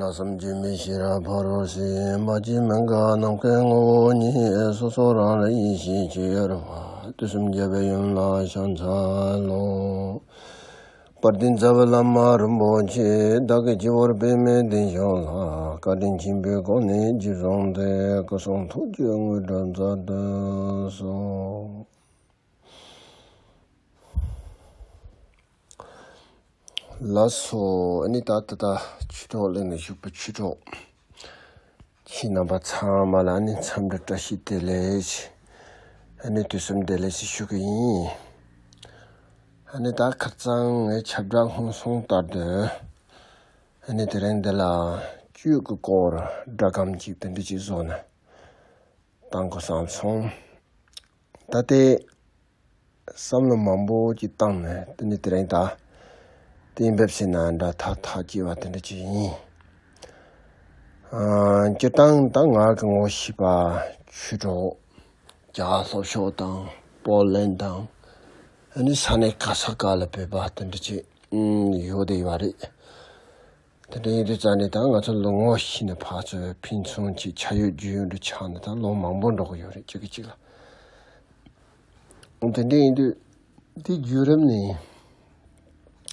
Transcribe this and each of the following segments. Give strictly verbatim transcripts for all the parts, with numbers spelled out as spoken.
བསམ་གྱིས་མི་ཁྱབ་པ་འཕགས་རོལ་སྲིད། མ་སྐྱེས་མི་འགག་ནམ་མཁའི་ངོ་བོ་ཉིད། སོ་སོ་རང་རིག་ཡེ་ཤེས་སྤྱོད་ཡུལ་བ། དུས་གསུམ་རྒྱལ་བའི་ཡུམ་ལ་ཕྱག་འཚལ་ལོ། དཔལ་ལྡན་རྩ་བའི་བླ་མ་རིན་པོ་ཆེ། བདག་གི་སྤྱི་བོར་པདྨའི་གདན་བཞུགས་ལ། བཀའ་དྲིན་ཆེན་པོས་གོང་ནས་རྗེས་བཟུང་སྟེ། སྐུ་གསུང་ཐུགས་ཀྱི་དངོས་གྲུབ་མཛད་དུ་གསོལ། ལགས་སོ། ཨ་ནི་ད་ད་ད་ཆོས་གྲོགས་གླིང་ནས་བཞུགས་པའི་ཆོས་གྲོགས་ཁྱེད་རྣམ་པ་ཚང་མ་ལ་ཨ་ནི་འཚམས་འདྲི་བཀྲ་ཤིས་བདེ་ལེགས། ཨ་ནི་དུས་གསུམ་བདེ་ལེགས་ཞུ་གི་ཡིན། ཨ་ནི་ད་ཁ་རྩང་ངའི་ཁྱབ་བསྒྲགས་སྔོན་སོང་ལྟར་དུ། ཨ་ནི་དེ་རིང་འདི་ལ་གཅོད་ཀྱི་སྐོར་སྒྲ་སྒམ་གཅིག་དེ་འདྲ་ཅིག་བཟོ་ན་བཏང་དགོས་བསམ་སོང་། ད་ལྟའི་བསམ་བློ་མང་པོ་ཅིག་བཏང་ནས་དེ་ནི་དེ་རིང་ད་གཏན་འབེབས་ཟེར་ན་འདྲ་ཐག་ཐག་བཅད་པ་དེ་འདྲ་ཅིག་ཡིན། ཨ། སྤྱིར་བཏང་ད་ང་གི་ངོ་ཤེས་པ་ཆོས་གྲོགས་རྒྱ་གར་ལྷོ་ཕྱོགས་དང་པོ་ལན་དང་ཨ་ནི་ས་གནས་ག་ས་ག་ལ་བོད་པ་དེ་འདྲ་ཅིག་ཨུམ་ཡོད་བསྡད་ཡོད་རེད། དེ་འདྲ་ཡིན་དུས་ཙང་ནས་ད་ང་ཚོ་ལོ་ངོ་ཤེས་ནས་ཕར་ཚུར་ཕན་ཚུན་གྱི་ཆ་ཡོད་རྒྱུས་ཡོད་འདྲ་ཆགས་ནས་ད་ལོ་མང་པོ་འགྲོ་གི་ཡོད་རེད་གཅིག་གིས་གཅིག་ལ། དེ་འདྲ་ཡིན་དུས་དེ་བརྒྱུད་རིམ་ནས་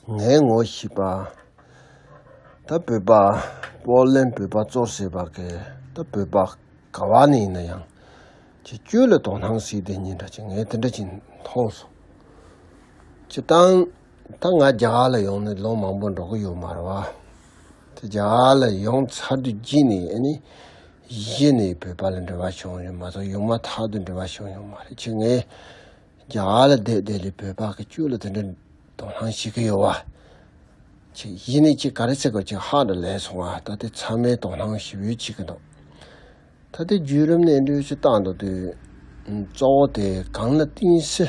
ངའི་ངོ་ཤེས་པ་ད་བོད་པ་པོ་ལན་བོད་པ་གཙོ་བྱས་པ་གི་ད་བོད་པ་ག་བ་ནས་ཡིན་ན་ཡང་ཅིག་གཅོད་ལ་དོ་སྣང་བྱེད་བསྡད་མཁན་འདྲ་ཅིག་ངས་དེ་འདྲ་ཅིག་མཐོང་སོང་། སྤྱིར་བཏང་ད་ང་རྒྱ་གར་ལ་ཡོང་ནས་ལོ་མང་པོ་འགྲོ་གི་ཡོད་མ་རེད་བ། དེ་རྒྱ་གར་ལ་ཡོང་ཚར་དུས་རྗེས་ནས་ཨ་ནི་གཞི་ནས་བོད་པ་ལ་འབྲེལ་བ་བྱུང་ཡོད་མ་གཏོགས་ཡོང་མ་ཐག་ཏུ་འབྲེལ་བ་བྱུང་ཡོད་མ་རེད། ཅིག་ངས་རྒྱ་གར་ལ་བསྡད་བསྡད་ལས་བོད་པ་གི་གཅོད་ལ་དེ་འདྲ་དོ་སྣང་བྱེད་ཀྱི་ཡོད་བ། ཅིག་གཞི་ནས་ཅིག་ག་རེ་ཟེར་དགོས་ཅིག་ཧ་ལས་སོང་བ། ད་དེ་ཚང་མས་དོ་སྣང་ཞེ་པོ་བྱེད་ཀྱི་འདུག་ད་ལྟའི་བརྒྱུད་རིམ་ནས་འགྲེལ་བཤད་བཏང་འདུག་དུས། གཙོ་བོ་དེ་གང་ལ་བརྟེན་སའི་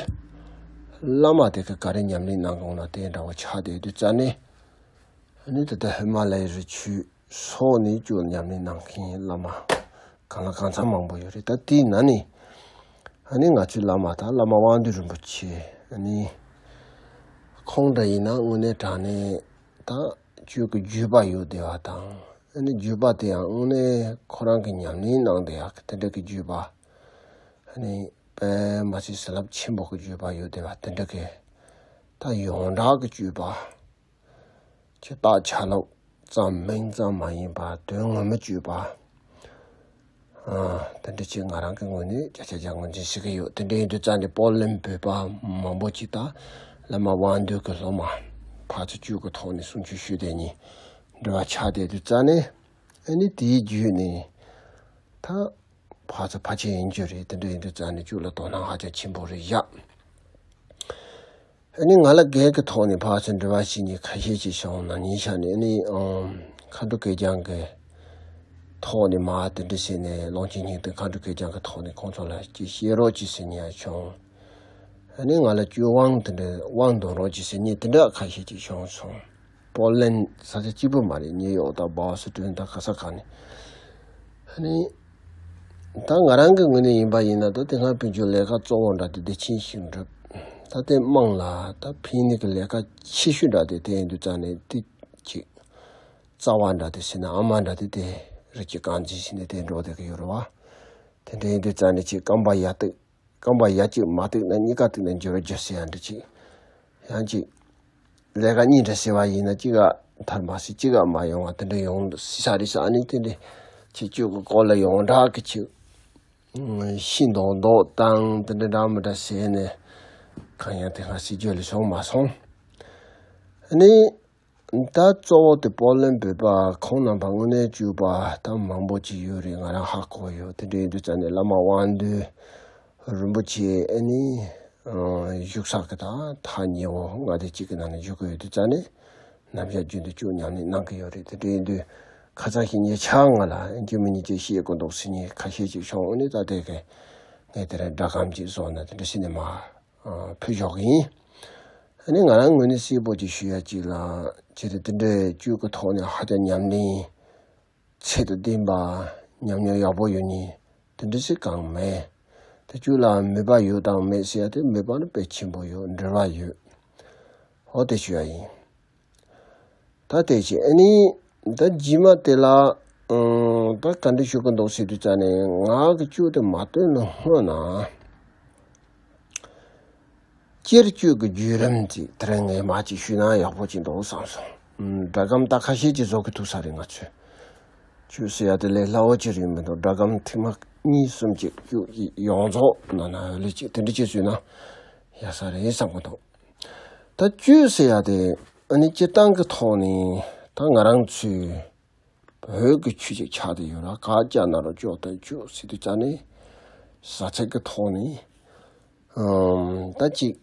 བླ་མ་དེ་ག་ག་རེ་ཉམས་ལེན་གནང་གི་ཡོད་ན་དེ་འདྲ་བོ་ཆགས་བསྡད་དུས་ཙང་ནས། ཨ་ནི་ད་ལྟ་ཧི་མ་ལ་ཡའི་རི་ཆུ་སོགས་ནས་ཅིག་ཉམས་ལེན་གནང་མཁན་བླ་མ་གང་ལ་གང་འཚམ་མང་པོ་ཡོད་རེད། ད་དེའི་ནང་ནས་ཨ་ནི་ང་ཚོའི་བླ་མ་དང་བླ་མ་དབང་འདུས་རིན་པོ་ཆེ་ཨ་ནི་ཁོང་འདྲ་ཡིན་ན་དངོས་གནས་དྲང་གནས་ད་གཅོད་ཀྱི་བརྒྱུད་པ་ཡོད་བསྡད་པ་དང་། ཨ་ནི་བརྒྱུད་པ་དེ་ཡང་དངོས་གནས་ཁོ་རང་གིས་ཉམས་ལེན་གནང་བསྡད་ཡག་གི་དེ་འདྲ་གི་བརྒྱུད་པ། ཨ་ནི་དཔེ་མ་སྲིད་བྱིན་རླབས་ཆེན་པོ་གི་བརྒྱུད་པ་ཡོད་བསྡད་པ་དེ་འདྲ་གི་ད་ཡོངས་གྲགས་ཀྱི་བརྒྱུད་པ། ཆེ་རྟགས་ཆ་ལུགས་ཙམ་མིང་ཙམ་མ་ཡིན་པར་དོན་ངོ་མ་བརྒྱུད་པ། ཨ། དེ་འདྲ་ཅིག་ང་རང་གི་ངོས་ནས་བརྒྱ་ཆ་བརྒྱ་ངོས་འཛིན་བྱེད་ཀྱི་ཡོད། དེ་འདྲ་ཡིན་དུས་ཙང་ནས་པོ་ལན་བོད་པ་མང་པོ་ཅིག་དང་བླ་མ་དབང་འདུས་ཀྱི་སློབ་མ་ཕར་ཚུར་གཅོད་ཀྱི་ཐོག་ནས་གསུང་ཆོས་ཞུས་བསྡད་མཁན་འབྲེལ་བ་ཆགས་བསྡད་དུས་ཙང་ནས་ཨ་ནི་དེའི་བརྒྱུད་ནས་ད་ཕར་ཚུར་ཕལ་ཆེར་ཡིན་རྒྱུ་རེད། དེ་འདྲ་ཡིན་དུས་ཙང་ནས་གཅོད་ལ་དོ་སྣང་ཧ་ཅང་ཆེན་པོ་རེད་བཞག་ཨ་ནི་ང་ལ་སྒེར་གྱི་ཐོག་ནས་ཕར་ཚུར་འབྲེལ་བ་བྱེད་མཁན་ཁ་ཤས་ཅིག་བྱུང་། ན་ནིང་ཤར་ནས་ཨ་ནི་ཨང་། མཁའ་འགྲོ་གད་རྒྱངས་ཀྱི་ཐོག་ནས་མར་དེ་འདྲ་བྱས་ནས་ཀློང་ཆེན་སྙིང་ཐིག་མཁའ་འགྲོ་གད་རྒྱངས་ཀྱི་ཐོག་ནས་ཁོང་ཚོ་ལ་ཅིག་བཤད་རོགས་གྱིས་ཟེར་མཁན་ཡང་བྱུང་། ཨ་ནི་ང་ལ་གཅོད་དབང་དེ་འདྲ་དབང་འདོན་རོགས་གྱིས་ཟེར་མཁན་དེ་འདྲ་ཁ་ཤས་ཅིག་བྱུང་སོང་། པོ་ལན་ས་ཆ་གཅིག་པུ་མ་རེད། ནིའུ་ཡོག་དང་བྷོ་སི་ཊོན་དང་ག་ས་ག་ནས། ཨ་ནི། ད་ང་རང་གི་ངོས་ནས་ཡིན་པ་ཡིན་ན་ད་དེ་སྔ་ཕན་ཆད་ལས་ཀ་གཙོ་བོ་འདྲ་དེ་བདེ་ཆེན་ཞིང་སྒྲུབ། ད་ལྟའི་དམངས་ལ་ད་ཕན་ནུས་ཀྱི་ལས་ཀ་ཆེ་ཤོས་འདྲ་དེ་དེ་ཡིན་དུས་ཙང་ནས་དེ་ཅིག་རྩ་བ་འདྲ་དེ་ཟེར་ན་ཨ་མ་འདྲ་དེ་དེ་རིགས་ཀྱི་རྐང་འཛིན་བྱས་ནས་དེ་འགྲོ་བསྡད་ཀྱི་ཡོད་རེད་བ། དེ་འདྲ་ཡིན་དུས་ཙང་ནས་ཅིག་རྐང་པ་ཡ་གཏུག་རྐང་པ་ཡ་གཅིག་མ་གཏུག་ན་གཉིས་ཀ་གཏུག་ན་འགྱུར་བ་འགྱུར་ཟེར་ཡ་འདྲ་ཅིག་ཡང་ཅིག་ལས་ཀ་གཉིས་འདྲ་ཟེར་བ་ཡིན་ན་གཅིག་ག་མཐར་མ་སྲིད་གཅིག་ག་མ་ཡོང་བ་དེ་འདྲ་ཡོང་སྲིད་ས་རེད་ཟེར། ཨ་ནི་དེ་འདྲ་ཅིག་གཅོད་ཀྱི་སྐོར་ལ་ཡོངས་གྲགས་ཀྱི་ཅིག་ཤི་མདོག་མདོག་དང་དེ་འདྲ་འདྲ་མི་འདྲ་ཟེར་ནས་གང་ཡང་དེ་སྔ་སྲིད་ཇུས་ལ་བྱུང་མ་སོང་། ཨ་ནི། ད་གཙོ་བོ་དེ་པོ་ལན་བོད་པ་ཁོང་རྣམ་པ་དངོས་གནས་གཅོད་པ་ད་མང་པོ་ཅིག་ཡོད་རེད། ང་རང་ཧ་གོ་ཡོད། དེ་འདྲ་ཡིན་དུས་ཙང་ནས་བླ་མ་དབང་འདུས་རིན་པོ་ཆེ་ཨ་ནི་བཞུགས་ས་གི་ད་ཐག་ཉེ་བོ་མངའ་སྡེ་གཅིག་གི་ནང་ནས་བཞུགས་ཀྱི་ཡོད་དུས་ཙང་ནས་ནམ་ཞག་རྒྱུན་དུ་གཅོད་ཉམས་ལེན་གནང་གི་ཡོད་རེད། དེ་འདྲ་ཡིན་དུས་ཁ་ཚ་ཞིག་ཉེ་ཆར་ང་ལ་ཨ་ནི་མི་ཉིད་ཀྱིས་བཤད་དགོས་འདུག་ཟེར་མཁན་ཁ་ཤས་ཅིག་བྱུང་། ཨ་ནི་ད་ལྟའི་གི་ངས་དེ་རིང་སྒྲ་སྒམ་ཅིག་བཟོས་ན་དེ་འདྲ་ཟེར་ནས་མར་ཕུལ་ཆོག་གི་ཡིན། ཨ་ནི་ང་རང་ངོས་ནས་གསལ་པོ་ཅིག་ཞུ་ཡ་ཅིག་ལ། ཇི་ལྟར་དེ་འདྲའི་གཅོད་ཀྱི་ཐོག་ནས་ཧ་ཅང་ཉམས་ལེན་ཚད་དང་ལྡན་པ་ཉམས་མྱོང་ཡག་པོ་ཡོད་མཁན་དེ་འདྲ་ཞིག་གང་མེད། དེ་གཅོད་ལ་མོས་པ་ཡོད་དང་མེད་ཟེར་ཡ་དེ་མོས་པ་ནི་དཔེ་ཆེན་པོ་ཡོད། འབྲེལ་བ་ཡོད། འོ་དེ་ཞུ་ཡ་ཡིན། ད་དེ་བྱས་ཨ་ནི་ ད་རྗེས་མ་དེ་ལ་ཨང་ད་ག་འདྲ་ཞུ་གི་འདུག་ཟེར་དུས་ཙ་ནས། ང་གི་གཅོད་དེ་མ་བཏོན་ནས་སྔོན་ན། སྤྱིར་གཅོད་ཀྱི་བརྒྱུད་རིམ་དེ་དེ་རིང་ངས་མར་ཅིག་ཞུས་ན་ཡག་པོ་ཅིག་འདུག་བསམ་སོང་། སྒྲ་སྒམ་ད་ཁ་ཤས་ཅིག་བཟོ་གི་ཐུག་ས་རེད། ང་ཚོས་གཅོད་ཟེར་ཡ་དེ་ལས་སླ་བོ་ཅིག་རེད་མི་འདུག་སྒྲ་སྒམ་ཐེངས་མ་གཉིས་གསུམ་ཅིག་གཅོད་ཀྱི་ཡོངས་རྫོགས་ནང་ན་ལས་ཅིག་དེ་འདྲ་ཅིག་བཟོས་ན་ཡག་ས་རེད་བསམ་གི་འདུག་ད་གཅོད་ཟེར་ཡ་དེ་ཨ་ནི་སྤྱིར་བཏང་གི་ཐོག་ནས་ད་ང་རང་ཚོའི་བོད་ཀྱི་ཆོས་ཅིག་ཆགས་བསྡད་ཡོད་ར། ག་ཅ་ན་རོ་ཅོ་ཏ་གཅོད་ཟེར་དུས་ཙ་ནས་ས་ཚིགས་ཀྱི་ཐོག་ནས་ཨམ་ད་ཅིག་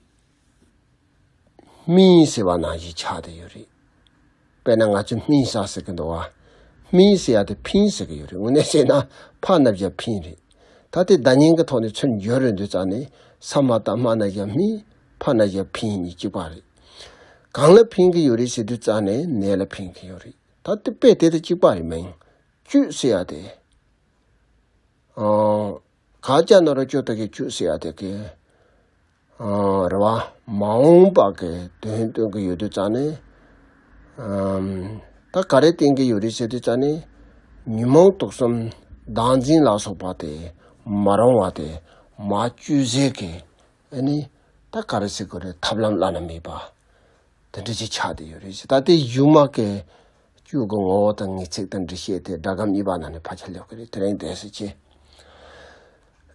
སྨིན་ཟེར་བ་ནང་བཞིན་ཆགས་བསྡད་ཡོད་རེད། དཔེར་ན་ང་ཚོས་སྨིན་ས་ཟེར་གི་འདུག་བ། སྨིན་ཟེར་ཡ་དེ་ཕིན་ཟེར་གི་ཡོད་རེད། དངོས་གནས་བཤད་ན་ཕ་ན་བཞག་ཕིན་རེད། ད་དེ་བརྡ་རྙིང་གི་ཐོག་ནས་ཚུར་འགྱུར་རེད་འདུག་ཙ་ནས་ས་མ་བཏགས་སྨ་ན་བཞག་སྨིན། ཕ་ན་བཞག་ཕིན་གཉིས་གཅིག་པ་རེད། གང་ལ་ཕན་གི་ཡོད་རེད་ཟེར་དུས་ཙ་ནས་ནད་ལ་ཕན་གི་ཡོད་རེད། ད་དེ་དཔེ་དེ་དང་གཅིག་པ་རེད། མིང་གཅོད་ཟེར་ཡ་དེ། ཨང་། ག་ཅ་ན་རོ་ཅོ་ཏ་གི་གཅོད་ཟེར་ཡ་དེ་གི། ཨང་། རེད་བ། མ་འོངས་པ་གི་དོན་སྟོན་གི་ཡོད་དུས་ཙ་ནས། ཨམ། ད་ག་རེ་བསྟན་གི་ཡོད་རེད་ཟེར་དུས་ཙ་ནས། ཉོན་མོངས་དུག་གསུམ་བདག་འཛིན་ལ་སོགས་པ་དེ་མ་རུང་བ་དེ་མར་གཅོད་ཟེར་གི། ཨ་ནི་ད་ག་རེ་ཟེར་དགོས་རེད། ཐབས་ལམ་བླ་ན་མེད་པ་དེ་འདྲ་ཅིག་ཆགས་བསྡད་ཡོད་རེད་ཟེར། ད་དེ་གཞུག་མ་གི་གཅོད་ཀྱི་ངོ་བོ་དང་ངེས་ཚིག་དང་འགྲེལ་བཤད་དེ་སྒྲ་སྒམ་གཉིས་པ་ནང་ནས་ཕལ་ཆེར་ལེགས་ཀྱི་རེད། དེ་རིང་བསྡད་ས་ཆེ།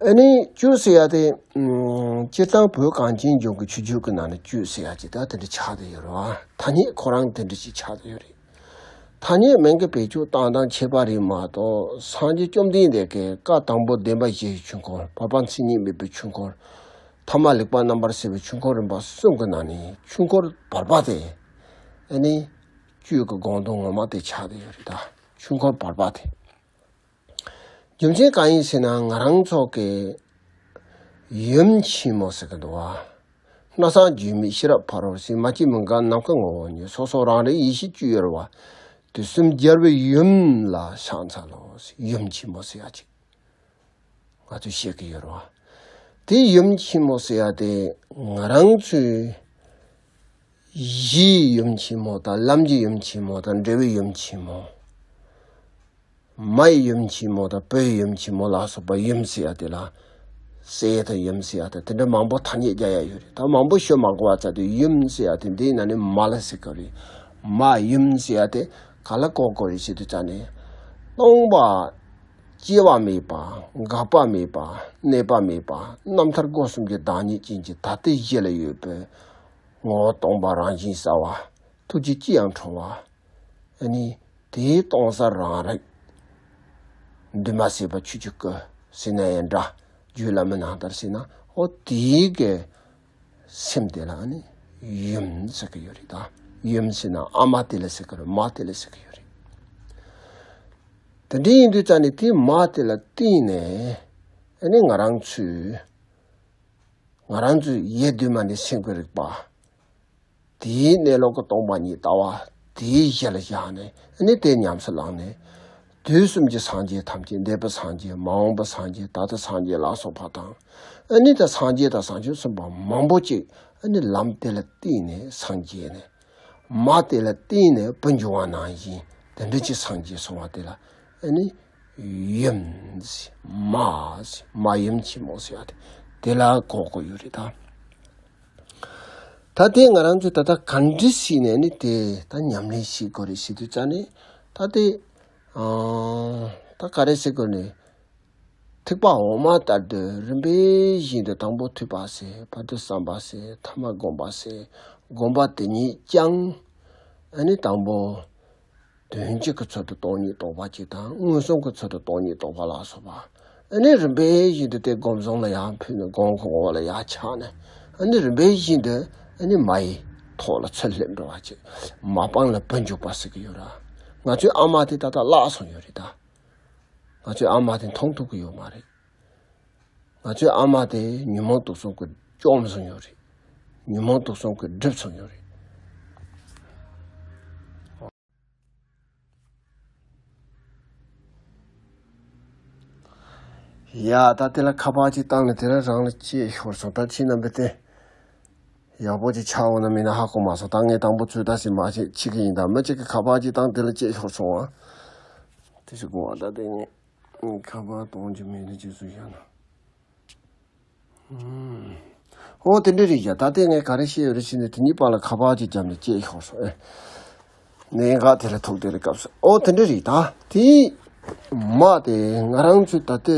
ཨ་ནི་གཅོད་ཟེར་ཡ་དེ་ཨམ། སྤྱིར་བཏང་བོད་གངས་ཅན་ལྗོངས་ཀྱི་ཆོས་བརྒྱུད་ཀྱི་ནང་ནས་གཅོད་ཟེར་ཡ་ཅིག་ད་དེ་འདྲ་ཆགས་བསྡད་ཡོད་རེད་བ། ཐ་སྙད་ཁོ་རང་དེ་འདྲ་ཅིག་ཆགས་བསྡད་ཡོད་རེད། ཐ་སྙད་མིང་གི་བེད་སྤྱོད་སྟངས་དང་ཁྱད་པར་རེད་མ་གཏོགས། སངས་རྒྱས་བཅོམ་ལྡན་འདས་ཀྱིས་བཀའ་དང་པོ་བདེན་པ་བཞི་ཡི་ཆོས་འཁོར། བར་པ་མཚན་ཉིད་མེད་པའི་ཆོས་འཁོར། ཐ་མ་ལེགས་པ་རྣམ་པར་སེལ་བའི་ཆོས་འཁོར་རིམ་པ་གསུམ་གྱི་ནང་ནས་ཆོས་འཁོར་བར་པ་དེ་ཨ་ནི་གཅོད་ཀྱི་སྒོང་རྡོག་ངོ་མ་དེ་ཆགས་བསྡད་ཡོད་རེད། ད་ཆོས་འཁོར་བར་པ་དེ། རྒྱུ་མཚན་གང་ཡིན་ཟེར་ན། ང་རང་ཚོ་གི་ཡུམ་ཆེན་མོ་ཟེར་གི་འདུག་བ། སྣང་སྲིད་རྒྱུད་མེད་ཤེས་རབ་ཕ་རོལ་ཕྱིན། མ་སྐྱེས་མི་འགག་ནམ་མཁའི་ངོ་བོ་ཉིད། སོ་སོ་རང་རིག་ཡེ་ཤེས་སྤྱོད་ཡུལ་བ། དུས་གསུམ་རྒྱལ་བའི་ཡུམ་ལ་ཕྱག་འཚལ་ལོ། ཡུམ་ཆེན་མོ་ཟེར་ཡ་ཅིག་ང་ཚོས་བཤད་ཀྱི་ཡོད་རེད་བ། དེ་ཡུམ་ཆེན་མོ་ཟེར་ཡ་དེ་ང་རང་ཚོའི་གཞིའི་ཡུམ་ཆེན་མོ་དང་། ལམ་གྱི་ཡུམ་ཆེན་མོ་དང་། འབྲས་བུའི་ཡུམ་ཆེན་མོ། མ་ཡི་ཡུམ་ཆེན་མོ་དང་བུ་ཡི་ཡུམ་ཆེན་མོ་ལ་སོགས་པ་ཡུམ་ཟེར་ཡ་དེ་ལ། སྲས་དང་ཡུམ་ཟེར་ཡ་དང་དེ་འདྲ་མང་པོ་ཐ་སྙད་རྒྱག་ཡ་ཡོད་རེད། ད་མང་པོ་ཤོད་མ་དགོས་པ་བྱས་ཏེ། ཡུམ་ཟེར་ཡ་དེ་འདིའི་ནང་ནས་མ་ལ་ཟེར་གི་རེད། མ་ཡུམ་ཟེར་ཡ་དེ་ག་ལ་གོ་དགོས་རེད་ཟེར་དུས་ཙ་ནས། སྟོང་པ། སྐྱེ་བ་མེད་པ། འགག་པ་མེད་པ། གནས་པ་མེད་པ། རྣམ་ཐར་སྒོ་གསུམ་གྱི་བདག་ཉིད་ཅན་གྱི་ད་ལྟའི་གཞི་ལ་ཡོད་པའི་ངོ་བོ་སྟོང་པ་རང་བཞིན་གསལ་བ། ཐུགས་རྗེ་ཅི་ཡང་འཕྲོ་བ། ཨ་ནི་དེའི་སྟོང་གསལ་རང་རིག་འདུས་མ་བྱས་པ་ཆོས་ཀྱི་སྐུ་ཟེར་ན་ཡང་འདྲ། རྒྱུད་བླ་མའི་ནང་ལྟར་ཟེར་ན། འོ་དེའི་གི་སེམས་དེ་ལ་ཨ་ནི་ཡུམ་ཟེར་གི་ཡོད་རེད། ད་ཡུམ་ཟེར་ན་ཨ་མ་དེ་ལ་ཟེར་གི་རེད། མ་དེ་ལ་ཟེར་གི་ཡོད་རེད། དེ་འདྲ་ཡིན་དུས་ཙ་ནས་དེ་མ་དེ་ལ་བརྟེན་ནས་ཨ་ནི་ང་རང་ཚོས། ང་རང་ཚོའི་ཡེ་གདོད་མ་ནས་སེམས་ཀྱི་རིག་པ། དེའི་གནས་ལུགས་ཀྱི་སྟོང་པ་ཉིད་ལྟ་བ། དེའི་གཞི་ལ་བཞག་ནས་ཨ་ནི་དེ་ཉམས་སུ་བླངས་ནས། དུས་གསུམ་གྱི་སངས་རྒྱས་ཐམས་ཅད། འདས་པའི་སངས་རྒྱས། མ་འོངས་པའི་སངས་རྒྱས། ད་ལྟའི་སངས་རྒྱས་ལ་སོགས་པ་དང་། ཨ་ནི་ད་སངས་རྒྱས་དང་བྱང་ཆུབ་སེམས་དཔའ་མང་པོ་ཅིག་ཨ་ནི་ལམ་དེ་ལ་བརྟེན་ནས་སངས་རྒྱས་ནས། མ་དེ་ལ་བརྟེན་ནས་བུ་འབྱུང་བ་ནང་བཞིན་དེ་འདྲ་ཅིག་སངས་རྒྱས་སོང་བ་དེ་ལ་ཨ་ནི་ཡུམ་ཟེར། མ་ཟེར། མ་ཡུམ་ཆེན་མོ་ཟེར་བ་དེ་དེ་ལ་གོ་དགོས་ཡོད་རེད་ད། ད་དེ་ང་རང་ཚོས་ད་ལྟ་ག་འདྲ་ཞིག་ནས་ནི་དེ་ད་ཉམས་ལེན་བྱེད་དགོས་རེད་ཟེར་དུས་ཙ་ནས། ད་དེ་ཨང་ད་ག་རེ་ཟེར་དགོས་ནས། ཐེག་པ་འོག་མ་ལྟར་དུ་རིམ་པས་བཞིན་དུ་དང་པོ་ཐོས་པ་བྱས། བར་དུ་བསམ་པ་བྱས། ཐ་མ་སྒོམ་པ་བྱས། སྒོམ་པ་དེ་ཉིད་ཀྱང་ཨ་ནི་དང་པོ་དོན་གཅིག་གི་ཚུལ་དུ་སྟོང་ཉིད་རྟོགས་པ་གཅིག་དང་། མངོན་སུམ་གྱི་ཚུལ་དུ་སྟོང་ཉིད་རྟོགས་པ་ལ་སོགས་པ། ཨ་ནི་རིམ་པས་བཞིན་དུ་དེ་སྒོམ་བཟང་ལ་ཡར་ཕུལ་ནས། སྒོམ་གྱི་ངོ་བོ་ལ་ཡར་ཆགས་ནས། ཨ་ནི་རིམ་པས་བཞིན་དུ་ཨ་ནི་མ་ཡི་ཐོག་ལ་ཚུར་སླེབས་འགྲོ་བ་གཅིག་མ་སྤངས་ལ་བུ་འཇུག་པ་ཟེར་གྱི་ཡོད་ར། ང་ཚོའི་ཨ་མ་དེ་ད་ལྟ་བརླག་སོང་ཡོད་རེད་ད། ང་ཚོའི་ཨ་མ་དེ་མཐོང་ཐུབ་ཀྱི་ཡོད་མ་རེད། ང་ཚོའི་ཨ་མ་དེ་ཉོན་མོངས་དུག་གསུམ་གྱིས་བཅོམ་སོང་ཡོད་རེད། ཉོན་མོངས་དུག་གསུམ་གྱིས་བསྒྲིབས་སོང་ཡོད་རེད། ཡ། ད་དེ་ལ་ཁ་པར་ཅིག་བཏང་ནས་དེ་ལ་རང་ལ་ཅིག་ཤོར་སོང་། ད་ཁྱེད་རྣམ་པས་དེ། ཡག་པོ་ཅིག་ཆགས་འོང་ན་མིན་ན་ཧ་གོ་མ་སོང་། ད་ངས་དང་པོ་ཚོད་ལྟ་ཞིག་མ་བྱེད་ཆི་གི་ཡིན། ད་མི་གཅིག་གི་ཁ་པར་ཅིག་བཏང་དེ་ལ་བཅད་ཤོར་སོང་ཨ། དེ་ཞིག་དགོངས་པ་ད་དེ་ངས་ཁ་པར་གཏོང་རྒྱུ་མེད་ནི་ཅིག་སུ་ཡོད་ན། ཨོ་དེ་འདྲ་རེད་ཡ། ད་ལྟའི་ངས་ག་རེ་བཤད་ཡོད་རེད་ཟེར་ནས་དེ་གཉིས་བར་ལ་ཁ་པར་ཅིག་བརྒྱབ་ནས་བཅད་ཤོར་སོང་ཨེ། གནད་འགག་དེ་ལ་ཐུག་དེ་རེད་སྐབས་སུ། ཨོ་དེ་འདྲ་རེད། ད་དེ་མ་དེ་ང་རང་ཚོའི་ད་ལྟའི་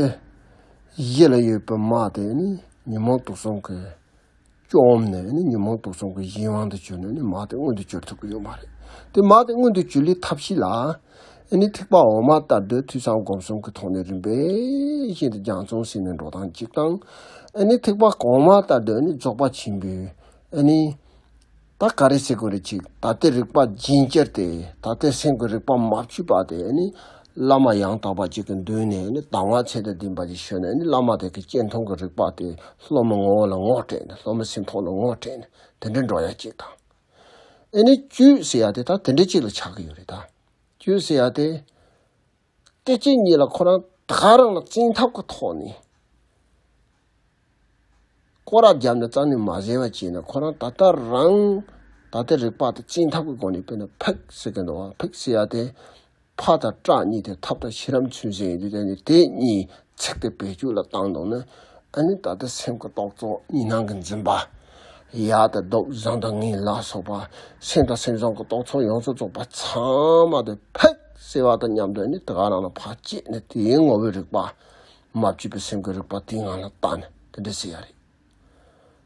གཞི་ལ་ཡོད་པའི་མ་དེ་ནི་ཉོན་མོངས་དུག་གསུམ་གྱི་བཅོམ་ནས་ནི་ཉོན་མོངས་དུག་གསུམ་གྱི་གཞན་དབང་དུ་གྱུར་ནས་ནི་མ་དེ་མངོན་དུ་གྱུར་ཐུབ་ཀྱི་ཡོད་མ་རེད། དེ་མ་དེ་མངོན་དུ་གྱུར་ལུགས་ཐབས་ཤེས་ལ། ཨ་ནི་ཐེག་པ་འོག་མ་ལྟར་དུ་ཐོས་བསམ་སྒོམ་གསུམ་གྱི་ཐོག་ནས་རིམ་པས་བཞིན་དུ་སྦྱང་བརྩོན་བྱས་ནས་འགྲོ་སྟངས་གཅིག་དང་། ཨ་ནི་ཐེག་པ་གོང་མ་ལྟར་དུ་ཨ་ནི་རྫོགས་པ་ཆེན་པོའི་ཨ་ནི་ད་ག་རེ་ཟེར་དགོས་རེད་ཅིག་ད་ལྟའི་རིག་པ་རྒྱུན་གྱུར་ཏེ་ད་ལྟའི་སེམས་ཀྱི་རིག་པ་མ་བཅོས་པ་དེ་ཨ་ནི་བླ་མ་ཡང་དག་པ་ཅིག་གི་མདུན་ནས་ཨ་ནི་གདམས་ངག་ཚད་དང་ལྡན་པ་ཅིག་ཞུས་ནས་ཨ་ནི་བླ་མ་དེ་གི་སྤྱན་མཐོང་གི་རིག་པ་དེ་སློབ་མའི་ངོ་བོ་ལ་ངོ་སྤྲད་ནས་སློབ་མའི་སེམས་ཐོག་ལ་ངོ་སྤྲད་ནས་དེ་འདྲ་འགྲོ་ཡ་གཅིག་དང་། ཨ་ནི་བཅུ་ཟེར་ཡ་དེ་ད་དེ་འདྲ་གཅིག་ལ་ཆགས་ཀྱི་ཡོད་རེད་ད། བཅུ་ཟེར་ཡ་དེ། སྐད་ཅིག་ཉིད་ལ་ཁོ་རང་ད་ག་རང་ལ་བཙན་ཐབས་ཀྱི་ཐོག་ནས། སྐོར་ར་བརྒྱབ་ནས་རྩ་ནས་མ་བཟོས་པ་བྱས་ན་ཁོ་རང་ད་ལྟ་རང་ད་ལྟའི་རིག་པ་དེ་བཙན་ཐབས་ཀྱི་སྒོ་ནས་དཔེར་ན་ཕིག་ཟེར་གི་འདུག་བ། ཕིག་ཟེར་ཡ་དེ། ཕ་དང་སྐྲ་གཉིས་དེ་ཐབ་དང་ཤེས་རབ་མཚོན་བྱེད་ཡིན་དུས་དེ་ནི་དེ་གཉིས་ཚིག་དེ་བེད་སྤྱོད་ལ་བཏང་འདུག་ན། ཨ་ནི་ད་ལྟ་སེམས་ཀྱི་རྟོག་ཚོགས་གཉིས་སྣང་གི་འཛིན་པ། ཡག་དང་སྡུག་བཟང་དང་ངན་ལ་སོགས་པ། སེམས་དང་སེམས་བྱུང་གི་རྟོག་ཚོགས་ཡོངས་སུ་རྫོགས་པ་ཚང་མ་དེ་ཕིག་ཟེར་བ་དང་མཉམ་དུ་ཨ་ནི་དེ་ག་རང་ལ་ཕར་བཅད་ནས་དེའི་ངོ་བོའི་རིག་པ། མ་བཅོས་པའི་སེམས་ཀྱི་རིག་པ་དེའི་ངང་ལ་བལྟ་ནས་དེ་འདྲ་ཟེར་ཡ་རེད།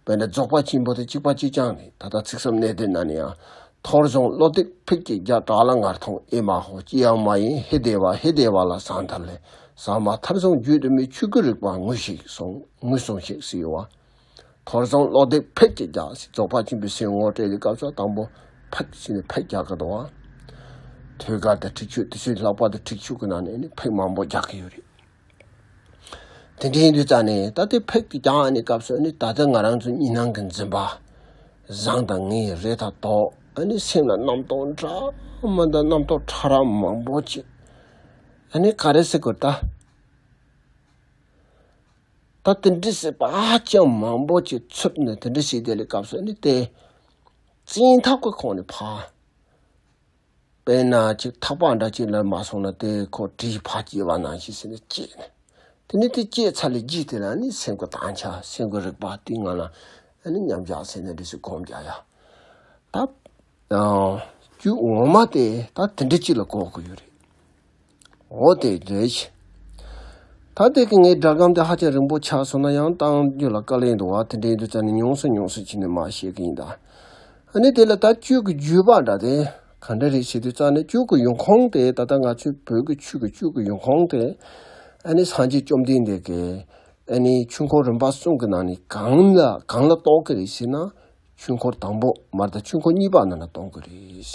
དཔེར་ན་རྫོགས་པ་ཆེན་པོ་དེ་གཅིག་པ་གཅིག་རྐྱང་རེད། ད་ལྟ་ཚིག་གསུམ་གནད་བརྡེགས་ན་ནི་ཡང་། ཐོར་བྱུང་བློ་རྡེག་ཕིག་གཅིག་རྒྱག་བྲག་ལ་ངར་ཐོང་ཨེ་མ་ཧོ། ཅི་ཡང་མ་ཡིན་ཧེ་བདེ་བ། ཧེ་བདེ་བ་ལ་ཟང་ཐལ་ལེ། ཟ་མ་ཐར་བྱུང་རྒྱུད་དུ་མེད་ཆོས་སྐུའི་རིག་པ་ངོས་ཤིག་སོང་ངོས་སོང་ཞིག་ཟེར་བ། ཐོར་བྱུང་བློ་རྡེག་ཕིག་གཅིག་རྒྱག་ཟེར། རྫོགས་པ་ཆེན་པོའི་སེམས་ངོ་སྤྲད་དུས་སྐབས་སུ་དང་པོ་ཕིག་ཟེར་ནས་ཕིག་རྒྱག་གི་འདུག་བ། ཐོད་རྒལ་དང་ཁྲེགས་ཆོད་དེ་ཚོའི་ལྷག་པར་དུ་ཁྲེགས་ཆོད་ཀྱི་ནང་ནས་ནི་ཕིག་མང་པོ་རྒྱག་གི་ཡོད་རེད། དེ་འདྲ་ཡིན་དུས་ཙང་ནས་ད་ལྟའི་ཕིག་དེ་རྒྱག་ཨ་ནི་སྐབས་སུ་ཨ་ནི་ད་ལྟ་ང་རང་ཚོ་གཉིས་སྣང་གི་འཛིན་པ། བཟང་དང་ངན་རེད་ད་དོ། ཨ་ནི་སེམས་ལ་རྣམ་རྟོག་འདྲ་མི་འདྲ་རྣམ་རྟོག་ཕྲ་རབ་མང་པོ་ཅིག་ཨ་ནི་ག་རེ་ཟེར་དགོས་ད། ད་དེ་འདྲ་ཟེར་བ་ཧ་ཅང་མང་པོ་ཅིག་ཚུད་ནས་དེ་འདྲ་ཟེར་དེ་ལས་སྐབས་སུ་ཨ་ནི་དེ་བཙན་ཐབས་ཀྱི་ཁོངས་ནས་ཕར། དཔེར་ན་ཅིག་ཐག་པ་འདྲ་ཅིག་ལ་མ་སོང་ན་དེ་ཁོ་གྲིས་ཕར་བཅད་པ་ནང་བཞིན་ཟེར་ནས་བཅད་ནས། དེ་ནས་དེ་བཅད་ཚར་ལས་རྗེས་དེ་ལ་ནི་སེམས་ཀྱི་དྭངས་ཆ་སེམས་ཀྱི་རིག་པ་དེའི་ངང་ལ་ཨ་ནི་མཉམ་བཞག་ཟེར་ནས་འདི་སུ་སྒོམ་རྒྱག་ཡ། ད་རྒྱུ་འོག་མ་དེ་ད་དེ་འདྲ་ཅིག་ལ་གོ་དགོས་ཡོད་རེད། འོ་དེ་རེད། ད་དེ་གི་ངའི་སྒྲ་སྒམ་དེ་ཧ་ཅང་རིང་པོ་ཆགས་སོང་ན་ཡང་བཏང་རྒྱུ་ལ་དཀའ་ལས་འདུག་བ། དེ་འདྲ་ཡིན་དུས་ཙང་ནས་ཉུང་སུ་ཉུང་སུ་བྱས་ནས་མར་བཤད་གི་ཡིན་ད། ཨ་ནི་དེ་ལ་ད་གཅོད་ཀྱི་བརྒྱུད་པ་འདྲ་དེ་ག་འདྲ་རེད་ཟེར་དུས་ཙང་ནས་གཅོད་ཀྱི་ཡོང་ཁུངས་དེ་ད་ལྟ་ང་ཚོའི་བོད་ཀྱི་ཆོས་ཀྱི་གཅོད་ཀྱི་ཡོང་ཁུངས་དེ་ཨ་ནི་སངས་རྒྱས་བཅོམ་ལྡན་འདས་ཀྱིས་ཨ་ནི་ཆོས་འཁོར་རིམ་པ་གསུམ་གྱི་ནང་ནས་གང་ལ་གང་ལ་གཏོགས་ཀྱི་རེད་ཟེར་ན། ཆོས་འཁོར་དང་པོ་མ་རེད་ད་ཆོས་འཁོར་གཉིས་པ་ནང་ལ་གཏོང་གི་རེད།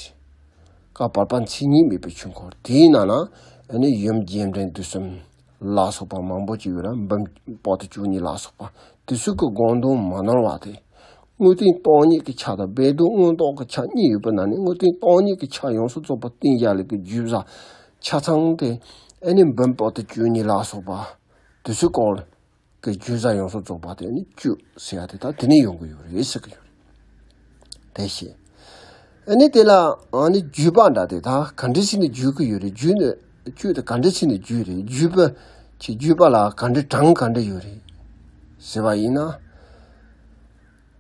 བཀའ་བར་པ་མཚན་ཉིད་མེད་པའི་ཆོས་འཁོར་དེའི་ནང་ལ་ཨ་ནི་ཡུམ་རྒྱས་འབྲིང་བསྡུས་གསུམ་ལ་སོགས་པ་མང་པོ་ཅིག་ཡོད་ར། འབུམ་པོ་ཏི་བཅུ་གཉིས་ལ་སོགས་པ་དེ་ཚོ་གི་དགོངས་དོན་མ་ནོར་བ་དེ། དངོས་བསྟན་སྟོང་ཉིད་ཀྱི་ཆ་དང་སྦས་དོན་མངོན་རྟོགས་ཀྱི་ཆ་གཉིས་ཡོད་པའི་ནང་ནས་དངོས་བསྟན་སྟོང་ཉིད་ཀྱི་ཆ་ཡོངས་སུ་རྫོགས་པ་བསྟན་བཞག་ལས་ཀྱི་བརྒྱུད་བྱ་ཆ་ཚང་དེ་ཨ་ནི་འབུམ་པོ་ཏི་བཅུ་གཉིས་ལ་སོགས་པ་དེ་ཚོའི་སྐོར། གི་བརྗོད་བྱ་ཡོངས་སུ་རྫོགས་པ་དེ་ནི་བཅུ་ཟེར་ཡ་དེ་དག་དེ་ནས་ཡོང་གི་ཡོད་རེད་ཟེར་གི་ཡོད་རེད། དེ་བཞིན། ཨ་ནི་དེ་ལ་ཨ་ནི་བརྒྱུད་པ་འདྲ་དེ་དག་ག་འདྲ་བྱས་ནས་བརྒྱུད་ཀྱི་ཡོད་རེད། བརྒྱུད་ནས་བཅུ་དེ་ག་འདྲ་བྱས་ནས་བརྒྱུད་རེད། བརྒྱུད་པ་ཆེ་བརྒྱུད་པ་ལ་ག་འདྲ་གྲངས་ག་འདྲ་ཡོད་རེད་ཟེར་བ་ཡིན་ན།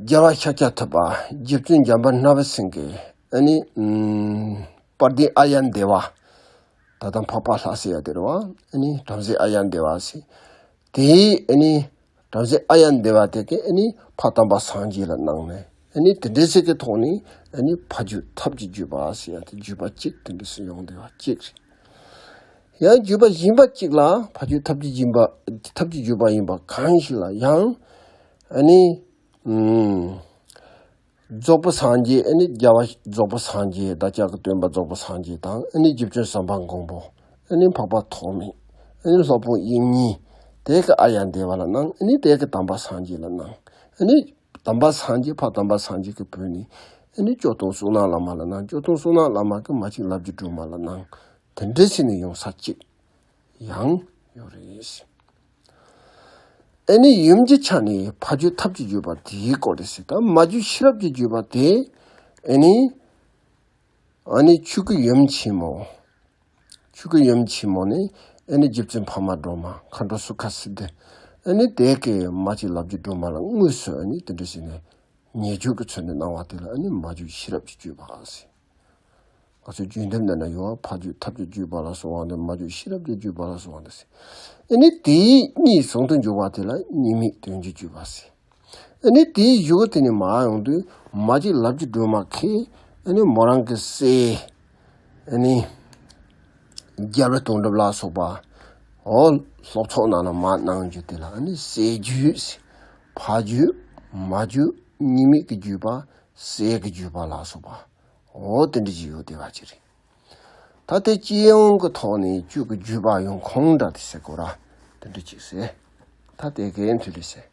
རྒྱལ་བ་ཤཱཀྱ་ཐུབ་པ་རྗེ་བཙུན་འཇམ་དཔལ་སྣང་བ་སེང་གེ་ཨ་ནི་དཔལ་ལྡན་ཨཱརྱ་དེ་བ། ད་ལྟ་འཕགས་པ་ལྷ་ཟེར་ཡ་དེ་རེད་བ། ཨ་ནི་བྲམ་ཟེ་ཨཱརྱ་དེ་བ་ཟེར། དེའི་ཨ་ནི་བྲམ་ཟེ་ཨཱརྱ་དེ་བ་དེ་གིས་ཨ་ནི་ཕ་དམ་པ་སངས་རྒྱས་ལ་གནང་ནས་ཨ་ནི་དེ་འདྲའི་ཚིག་གི་ཐོག་ནས་ཨ་ནི་ཕ་རྒྱུད་ཐབས་ཀྱི་བརྒྱུད་པ་ཟེར་ཡ་དེ་བརྒྱུད་པ་གཅིག་དེ་འདྲ་སུ་ཡོང་བསྡད་པ་གཅིག་རེད། ཡང་བརྒྱུད་པ་གཞན་པ་གཅིག་ལ་ཕ་རྒྱུད་ཐབས་ཀྱི་བརྒྱུད་པ་ཐབས་ཀྱི་བརྒྱུད་པ་ཡིན་པ་གང་ཞིག་ལ་ཡང་ཨ་ནི་ཨུམ། རྫོགས་པའི་སངས་རྒྱས་ཨ་ནི་རྒྱལ་བ་རྫོགས་པའི་སངས་རྒྱས་བདག་ཅག་གི་སྟོན་པ་རྫོགས་པའི་སངས་རྒྱས་དང་ཨ་ནི་རྗེ་བཙུན་བྱམས་པ་མགོན་པོ་ཨ་ནི་འཕགས་པ་ཐོགས་མེད་ཨ་ནི་སློབ་དཔོན་དབྱིག་གཉེན་དེ་གི་ཨཱརྱ་དེ་བ་ལ་གནང་། ཨ་ནི་དེ་གི་དམ་པ་སངས་རྒྱས་ལ་གནང་། ཨ་ནི་དམ་པ་སངས་རྒྱས་ཕ་དམ་པ་སངས་རྒྱས་ཀྱི་བོད་ནི་ཨ་ནི་སྐྱོ་སྟོན་བསོད་ནམས་བླ་མ་ལ་གནང་། སྐྱོ་སྟོན་བསོད་ནམས་བླ་མ་གི་མ་གཅིག་ལབ་རྒྱུ་སྒྲོལ་མ་ལ་གནང་། དེ་འདྲ་བྱས་ནས་ཡོང་ས་གཅིག་ཡང་ཡོད་རེད། ཨ་ནི་ཡུམ་གྱི་ཆ་ནས་ཕ་རྒྱུད་ཐབས་ཀྱི་བརྒྱུད་པ་དེའི་སྐོར་རེད་ཟེར། ད་མ་རྒྱུད་ཤེས་རབ་ཀྱི་བརྒྱུད་པ་དེ་ཨ་ནི་ཨ་ནི་ཆོས་སྐུ་ཡུམ་ཆེན་མོ། ཆོས་སྐུ་ཡུམ་ཆེན་མོ་ནི་ཨ་ནི་རྗེ་བཙུན་འཕགས་མ་སྒྲོལ་མ་མཁའ་འགྲོ་སུ་ཁ་སིདྡྷི། ཨ་ནི་དེ་གའི་མ་གཅིག་ལབ་རྒྱུ་སྒྲོལ་མ་ལ་དངོས་སུ་ཨ་ནི་དེ་འདྲ་ཞིག་ནས་ཉེ་བརྒྱུད་ཀྱི་ཚུལ་ནས་གནང་བ་དེ་ལ་ཨ་ནི་མ་རྒྱུད་ཤེས་རབ་ཀྱི་བརྒྱུད་པ་ཟེར། ང་ཚོའི་རྒྱུད་འདེབས་འདི་ན་ཡོད་པ། ཕ་རྒྱུད་ཐབས་ཀྱི་བརྒྱུད་པ་ལ་སོགས་པ་འདི། མ་རྒྱུད་ཤེས་རབ་ཀྱི་བརྒྱུད་པ་ལ་སོགས་པ་འདི་ཟེར། ཨ་ནི་དེའི་གཉིས་ཟུང་དུ་འཇུག་པ་དེ་ལ་གཉིས་མེད་དོན་གྱི་བརྒྱུད་པ་ཟེར། ཨ་ནི་དེའི་གཞུག་གུ་དེ་ནས་མར་ཡོང་དུས་མ་གཅིག་ལབ་རྒྱུ་སྒྲོལ་མ་ཁས་ཨ་ནི་མོ་རང་གི་སྲས་ཨ་ནི་རྒྱལ་བའི་དོན་གྲུབ་ལ་སོགས་པ་འོ་སློབ་ཚོགས་ནང་ལ་མར་གནང་རྒྱུ་དེ་ལ་ཨ་ནི་སྲས་བརྒྱུད་ཟེར། ཕ་རྒྱུད་མ་རྒྱུད་གཉིས་མེད་ཀྱི་བརྒྱུད་པ། སྲས་ཀྱི་བརྒྱུད་པ་ལ་སོགས་པ། འོ་དེ་འདྲ་ཅིག་ཡོད་བསྡད་པ་ཅིག་རེད། ད་དེ་སྤྱི་ཡོངས་ཀྱི་ཐོག་ནས་བརྒྱུད་ཀྱི་བརྒྱུད་པ་ཡོངས་གང་འདྲ་དེ་ཟེར་དགོས་ར། དེ་འདྲ་ཅིག་ཟེར། ད་དེ་གའི་མཐུ་ལས་ཟེར།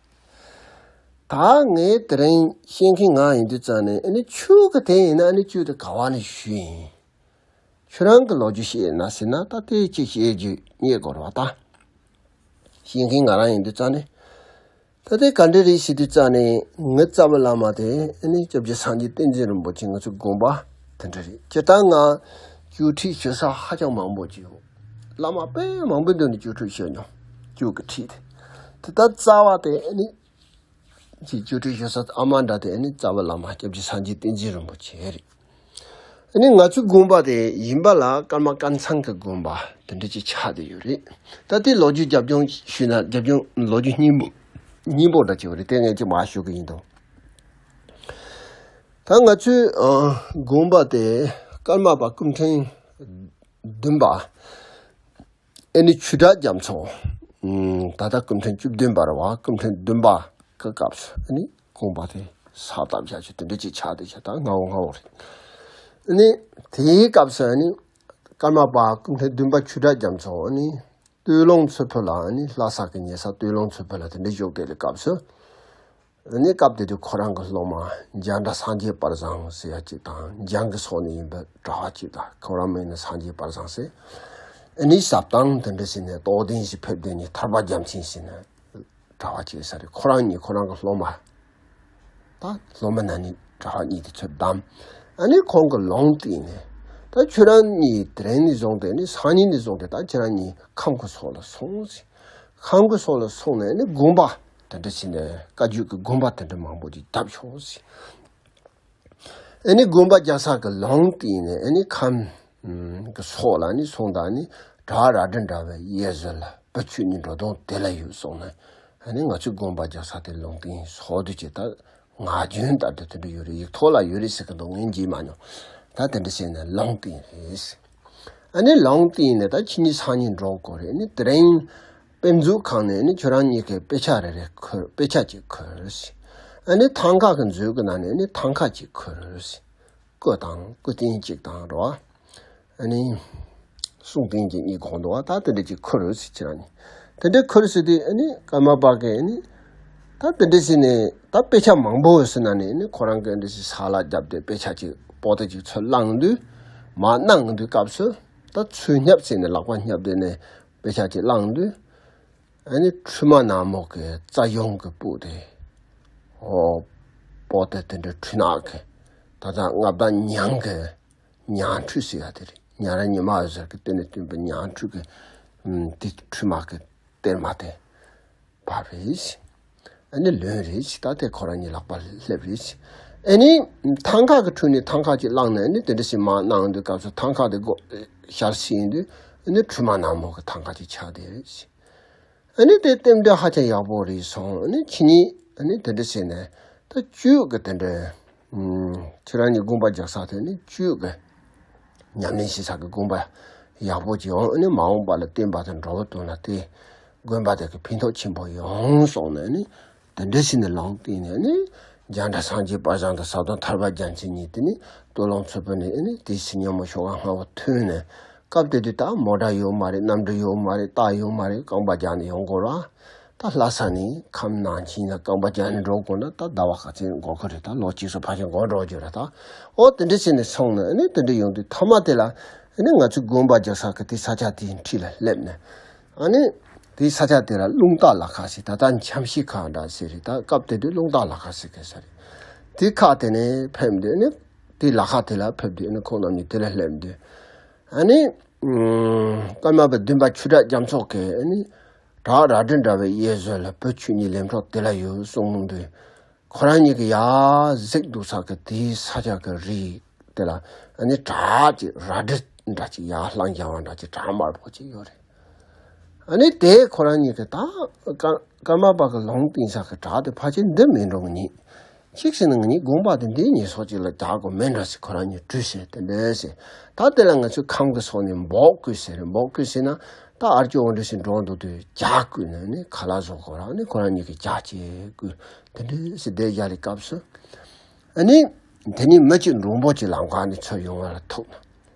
ད་ངས་དེ་རིང་བཤད་མཁན་ང་ཡིན་དུས་ཙང་ནས་ཨ་ནི་ཆོས་ཀྱི་དེ་ཡིན་ན་ཨ་ནི་ཆོས་དེ་ག་བ་ནས་ཞུས་ཡིན། ཁྱོད་རང་གི་ལོ་རྒྱུས་ཤེས་ན་ཟེར་ན་ད་དེ་ཅིག་བཤད་རྒྱུ་རྙེད་དགོས་རེད་བ་ད། བཤད་མཁན་ང་རང་ཡིན་དུས་ཙང་ནས། ད་དེ་ག་འདྲ་རེད་ཟེར་དུས་ཙང་ནས་ངའི་རྩ་བའི་བླ་མ་དེ་ཨ་ནི་སྐྱབས་རྗེ་སངས་རྒྱས་བསྟན་འཛིན་རིན་པོ་ཆེ་ང་ཚོའི་དགོན་པ་དེ་འདྲ་རེད། སྤྱིར་བཏང་ང་གཅིག་ཁྲིད་ཞུ་ས་ཧ་ཅང་མང་པོ་ཅིག་ཡོད། བླ་མ་དཔེ་མང་པོའི་མདུན་ནས་གཅིག་ཁྲིད་ཞུས་མྱོང་། གཅིག་གི་ཁྲིད་དེ། དེ་ལྟར་རྩ་བ་དེ་ཨ་ནི་ཅིག་གཅིག་ཁྲིད་ཞུ་ས་ཨ་མ་འདྲ་དེ་ཨ་ནི་རྩ་བའི་བླ་མ་སྐྱབས་རྗེ་སངས་རྒྱས་བསྟན་འཛིན་རིན་པོ་ཆེ་རེད། ཨ་ནི་ང་ཚོའི་དགོན་པ་དེ་ཡིན་པ་ལ་ཀརྨ་ཀཾ་ཚང་གི་དགོན་པ་དེ་འདྲ་ཅིག་ཆགས་བསྡད་ཡོད་རེད། ད་དེ་ལོ་རྒྱུས་རྒྱབ་ལྗོངས་ཞུས་ན་རྒྱབ་ལྗོངས་ལོ་རྒྱུས་སྙིང་པོ་སྙིང་པོ་འདྲ་ཅིག་ཡོད་རེད། དེ་ངས་ཅིག་མར་ཞུ་གི་ཡིན་དོ། ད་ང་ཚོའི་ཨ་དགོན་པ་དེ་ཀརྨ་པ་སྐུ་ཕྲེང་བདུན་པ་ཨ་ནི་ཆོས་གྲགས་རྒྱ་མཚོ། ཨམ། ད་ལྟ་སྐུ་ཕྲེང་བཅུ་བདུན་པ་རེད་བ། སྐུ་ཕྲེང་བདུན་པ་གི་སྐབས་སུ་ཨ་ནི་དགོན་པ་དེ་ས་བཏབ་བཞག་རྒྱུ་དེ་འདྲ་ཅིག་ཆགས་བསྡད་བཞག་ད་སྔ་བོ་སྔ་བོ་རེད། ཨ་ནི་དེའི་སྐབས་སུ་ཨ་ནི་ཀརྨ་པ་སྐུ་ཕྲེང་བདུན་པ་ཆོས་གྲགས་རྒྱ་མཚོ་ཨ་ནི་སྟོད་ལུང་མཚུར་ཕུ་ལ་ཨ་ནི་ལྷ་ས་གི་ཉེ་ས་སྟོད་ལུང་མཚུར་ཕུ་ལ་དེ་འདྲ་བཞུགས་བསྡད་པའི་སྐབས་སུ། ཨ་ནི་སྐབས་དེ་དུས་ཁོ་རང་གི་སློབ་མ་འཇམ་དྲག་སངས་རྒྱས་དཔལ་བཟང་ཟེར་ཡ་གཅིག་དང་། འཇམ་གྱི་ཕྱོགས་ནས་ཡིན་པའི་གྲྭ་བ་གཅིག་དང་། ཁོ་རང་མིང་ནི་སངས་རྒྱས་དཔལ་བཟང་ཟེར། ཨ་ནི་ཟབ་དང་དེ་འདྲ་ཟེར་ནས་རྟོགས་ལྡན་ཞིག་ཕེབས་དེ་ནི་ཐར་པ་རྒྱ་མཚན་ཟེར་ནས་གྲྭ་བ་གཅིག་ཟེར་རེད། ཁོ་རང་གཉིས་ཁོ་རང་གི་སློབ་མ། ད་སློབ་མ་ན་ནི་གྲྭ་བ་གཉིས་དེ་ཚོས་བདམས། ཨ་ནི་ཁོང་གི་ལུང་བསྟན་ནས་ད་ཁྱོད་རང་གཉིས་དེ་རིང་ནས་བཟུང་སྟེ་ནི་སང་ཉིན་ནས་བཟུང་སྟེ་ད་ཁྱེད་རང་གཉིས་ཁམས་ཀྱི་ཕྱོགས་ལ་སོང་ཟེར། ཁམས་ཀྱི་ཕྱོགས་ལ་སོང་ནས་ནི་དགོན་པ་དེ་འདྲ་བྱས་ནས་བཀའ་བརྒྱུད་ཀྱི་དགོན་པ་དེ་འདྲ་མང་པོ་ཅིག་བརྒྱབ་ཤོག་ཟེར། ཨ་ནི་དགོན་པ་རྒྱག་ས་གི་ལུང་བསྟན་ནས་ཨ་ནི་ཁམས་ཀྱི་ཕྱོགས་ལ་ནི་སོང་དང་ནི་གྲྭ་བ་རྭ་སྒྲེང་འདྲ་བའི་ཡས་བཟོད་ལ་བུ་ཁྱོད་གཉིས་འགྲོ་དོན་དེ་ལ་ཡོད་སོང་ནས་ཨ་ནི་ང་ཚོའི་དགོན་པ་རྒྱག་ས་དེ་ལུང་བསྟན་སོགས་དུ་ཅེས་ད། ངག་རྒྱུན་ལྟར་དུ་དེ་འདྲ་ཡོད་རེད། ཡིག་ཐོག་ལ་ཡོད་རེད་ཟེར་གི་འདུག་ངས་མཇལ་མ་མྱོང་། ད་དེ་འདྲ་བྱས་ནས་ལུང་བསྟན་རེད། ཨ་ནི་ལུང་བསྟན་ནས་ད་ཕྱི་ཉིན་སང་ཉིན་འགྲོ་དགོས་རེད། ཨ་ནི་དེ་རིང་དཔེ་མཛོད་ཁང་ནས་ཨ་ནི་ཁྱོད་རང་གཉིས་ཀས་དཔེ་ཆ་རེ་རེ་ཁུར། དཔེ་ཆ་གཅིག་ཁུར་ཟེར། ཨ་ནི་ཐང་ཀ་གི་མཛོད་ཀྱི་ནང་ནས་ཨ་ནི་ཐང་ཀ་གཅིག་ཁུར་ཟེར། སྐུ་དང་སྐུ་རྟེན་གཅིག་དང་འགྲོ་བ། ཨ་ནི། གསུང་རྟེན་གྱི་གཉིས་གོང་དུ་བ་ད་དེ་འདྲ་ཅིག་ཁུར་ཟེར་ཁྱེད་རང་གཉིས། དེ་འདྲ་ཁུར་ཟེར་དུས་ཨ་ནི་ཀརྨ་པ་གིས་ཨ་ནི། ད་དེ་འདྲ་ཟེར་ནས་ད་དཔེ་ཆ་མང་པོ་ཟེར་ན་ནི་ཨ་ནི་ཁོ་རང་གིས་འདྲ་ཟེར་ས་ལ་བརྒྱབ་སྟེ་དཔེ་ཆ་ཅིག་པོ་ཏི་ཅིག་ཚུར་བླངས་དུས། མར་གནང་དུས་སྐབས་སུ་ད་ཚུར་བསྙབས་ཟེར་ནས་ལག་པ་བསྙབས་དེ་ནས་དཔེ་ཆ་ཅིག་བླངས་དུས། ཨ་ནི་ཁྲུས་མ་ནག་མོ་གི་རྩ་གཞོང་གི་སྤུ་དེ། ཨོ། པོ་ཏི་དེ་འདྲ་ཁྲུས་ནག་གི། ད་ལྟ་མངའ་བདག་ཉང་གི། ཉང་ཁྲུས་ཟེར་ཡ་དེ་རེད། ཉང་རལ་ཉི་མ་འོད་ཟེར་གྱི་སྟེང་ནས་བཏོན་པའི་ཉང་ཁྲུས་ཀྱི། ཨམ། དེ་ཁྲུས་མ་གི་གཏེར་མ་དེ་བབས་རེད། ཨ་ནི་ལོན་རེད། ད་དེ་ཁོ་རང་གཉིས་ལག་པ་སླེབས་རེད། ཨ་ནི་ཐང་ཀ་གི་ཁྲུས་ནི་ཐང་ཀ་ཅིག་བླངས་ནས་ཨ་ནི་དེ་འདྲ་ཞིག་མར་གནང་དུས་སྐབས་སུ་ཐང་ཀ་དེ་སྒོ་ཞར་ཕྱིན་དུས་ཨ་ནི་ཁྲུས་མ་ནག་མོ་གི་ཐང་ཀ་ཅིག་ཆགས་བསྡད་རེད། ཨ་ནི་དེ་རྟེན་འབྲེལ་ཧ་ཅང་ཡག་པོ་རེད་སོང་། ཨ་ནི་ཁྱེད་གཉིས་ཨ་ནི་དེ་འདྲ་བྱས་ནས་ད་བཅུད་ཀྱི་དེ་འདྲ། ཨུམ། ཁྱེད་རང་གཉིས་དགོན་པ་རྒྱག་ས་དེ་ནི་བཅུད་ཀྱི་ཉམས་ལེན་བྱེད་ས་གི་དགོན་པ་ཡག་པོ་ཅིག་ཡོང་། ཨ་ནི་མ་འོངས་པ་ལ་བསྟན་པ་དང་འགྲོ་བ་དོན་ལ་དེ་དགོན་པ་དེ་གི་ཕན་ཐོགས་ཆེན་པོ་ཡོང་སོང་ནས་ཨ་ནི། དེ་འདྲ་ཞིག་ནས་ལུང་བསྟན་ནས་ནི། འཇམ་དྲག་སངས་རྒྱས་དཔལ་བཟང་དང་ཟབ་དོན་ཐར་པ་རྒྱལ་མཚན་གཉིས་དེ་ནི་སྟོད་ལུང་མཚུར་ཕུ་ནས་ཨ་ནི་དེ་སྲིད་སྙན་མོ་ཤོག་ཁ་སྔ་བོ་ཐོན་ནས། སྐབས་དེ་དུས་ད་མོ་ཊ་ཡོད་མ་རེད། གནམ་གྲུ་ཡོད་མ་རེད། རྟ་ཡོད་མ་རེད། རྐང་པ་རྒྱག་ནས་ཡོང་དགོས་ར། ད་ལྷ་ས་ནས་ཁམས་ནང་ཆེན་ལ་རྐང་པ་རྒྱག་ནས་འགྲོ་དགོས་ན་ད་ཟླ་བ་ག་ཚོད་འགོར་གི་རེད། ད་ལོ་གཅིག་སོ་ཕལ་ཆེར་འགོར་འགྲོ་རྒྱུ་རེད་ད། ཨོ་དེ་འདྲ་བྱས་ནས་སོང་ནས་ཨ་ནི་དེ་འདྲ་ཡོང་དུས་མཐའ་མ་དེ་ལ་ཨ་ནི་ང་ཚོའི་དགོན་པ་རྒྱག་ས་གི་དེ་ས་ཆ་དེའི་འཁྲིས་ལ་སླེབས་ནས། ཨ་ནི། དེའི་ས་ཆ་དེ་ལ་རླུང་རྟ་ལ་ཁ་ཟེར། ད་ལྟ་འཁྱམ་ཤིང་ཁ་འདྲ་ཟེར་རེད། ད་སྐབས་དེ་དུས་རླུང་རྟ་ལ་ཁ་ཟེར་གི་ས་རེད། དེ་ཁ་དེ་ནས་ཕེབས་འདུག་ནི། དེ་ལ་ཁ་དེ་ལ་ཕེབས་འདུག་ནི། ཁོང་རྣམ་གཉིས་དེ་ལ་སླེབས་འདུག་ཨ་ནི། ཀརྨ་པ་བདུན་པ་ཆོས་གྲགས་རྒྱ་མཚོ་གིས་ཨ་ནི། བྲག་རལ་གྲི་འདྲ་བའི་གཡས་ཟུར་ལ་བོད་ཆོས་གཉིས་ལེན་གྲོགས་དེ་ལ་ཡོད་གསུངས་འདུག་ཁོ་རང་གཉིས་ཀྱི་ཡར་གཟིགས་འདུག་ས་གི་དེའི་ས་ཆ་གི་རི་དེ་ལ་ཨ་ནི་བྲག་ཅིག་རལ་གྲི་འདྲ་ཅིག་ཡར་ལྷང་རྒྱག་པ་འདྲ་ཅིག་བྲག་དམར་པོ་ཅིག་ཡོད་རེད། ཨ་ནི་དེ་ཁོ་རང་གཉིས་ཀྱིས་ད་ཀར་ཀརྨ་པ་གི་ལུང་བསྟན་ས་གི་བྲག་དེ་ཕལ་ཆེར་འདི་མིན་འགྲོ་ངེས། གཅིག་བྱས་ན་ངེད་གཉིས་དགོངས་པ་དེ་འདིའི་ཉེས་གསོག་ཅིག་ལ་རྒྱག་དགོས་མིན་འགྲོ་ཟེར་ཁོ་རང་གཉིས་དྲིས་ཟེར་དེ་འདྲ་ཟེར། ད་དེ་ལ་ང་ཚོས་ཁམས་ཀྱི་སོག་ནས་འབོག་བརྐོས་ཟེར། འབོག་བརྐོས་ཟེར་ན་ད་ཨར་ཅོ་འོ་འདྲ་ཞིག་འགྲོ་འདུག་དུས་ཇག་བརྐོས་ནས་ནི་ཁ་ལག་བཟོ་དགོས་ར། ནི་ཁོ་རང་གཉིས་ཀྱིས་ཇག་ཅིག་བརྐོས་དེ་འདྲ་ཟེར། དེ་རྒྱག་ལས་སྐབས་སུ་ཨ་ནི་དེ་ནི་མི་གཅིག་མགྲོན་པོ་ཅིག་ལམ་ཁ་ནས་ཚུར་ཡོང་བ་ལ་ཐུག་ན།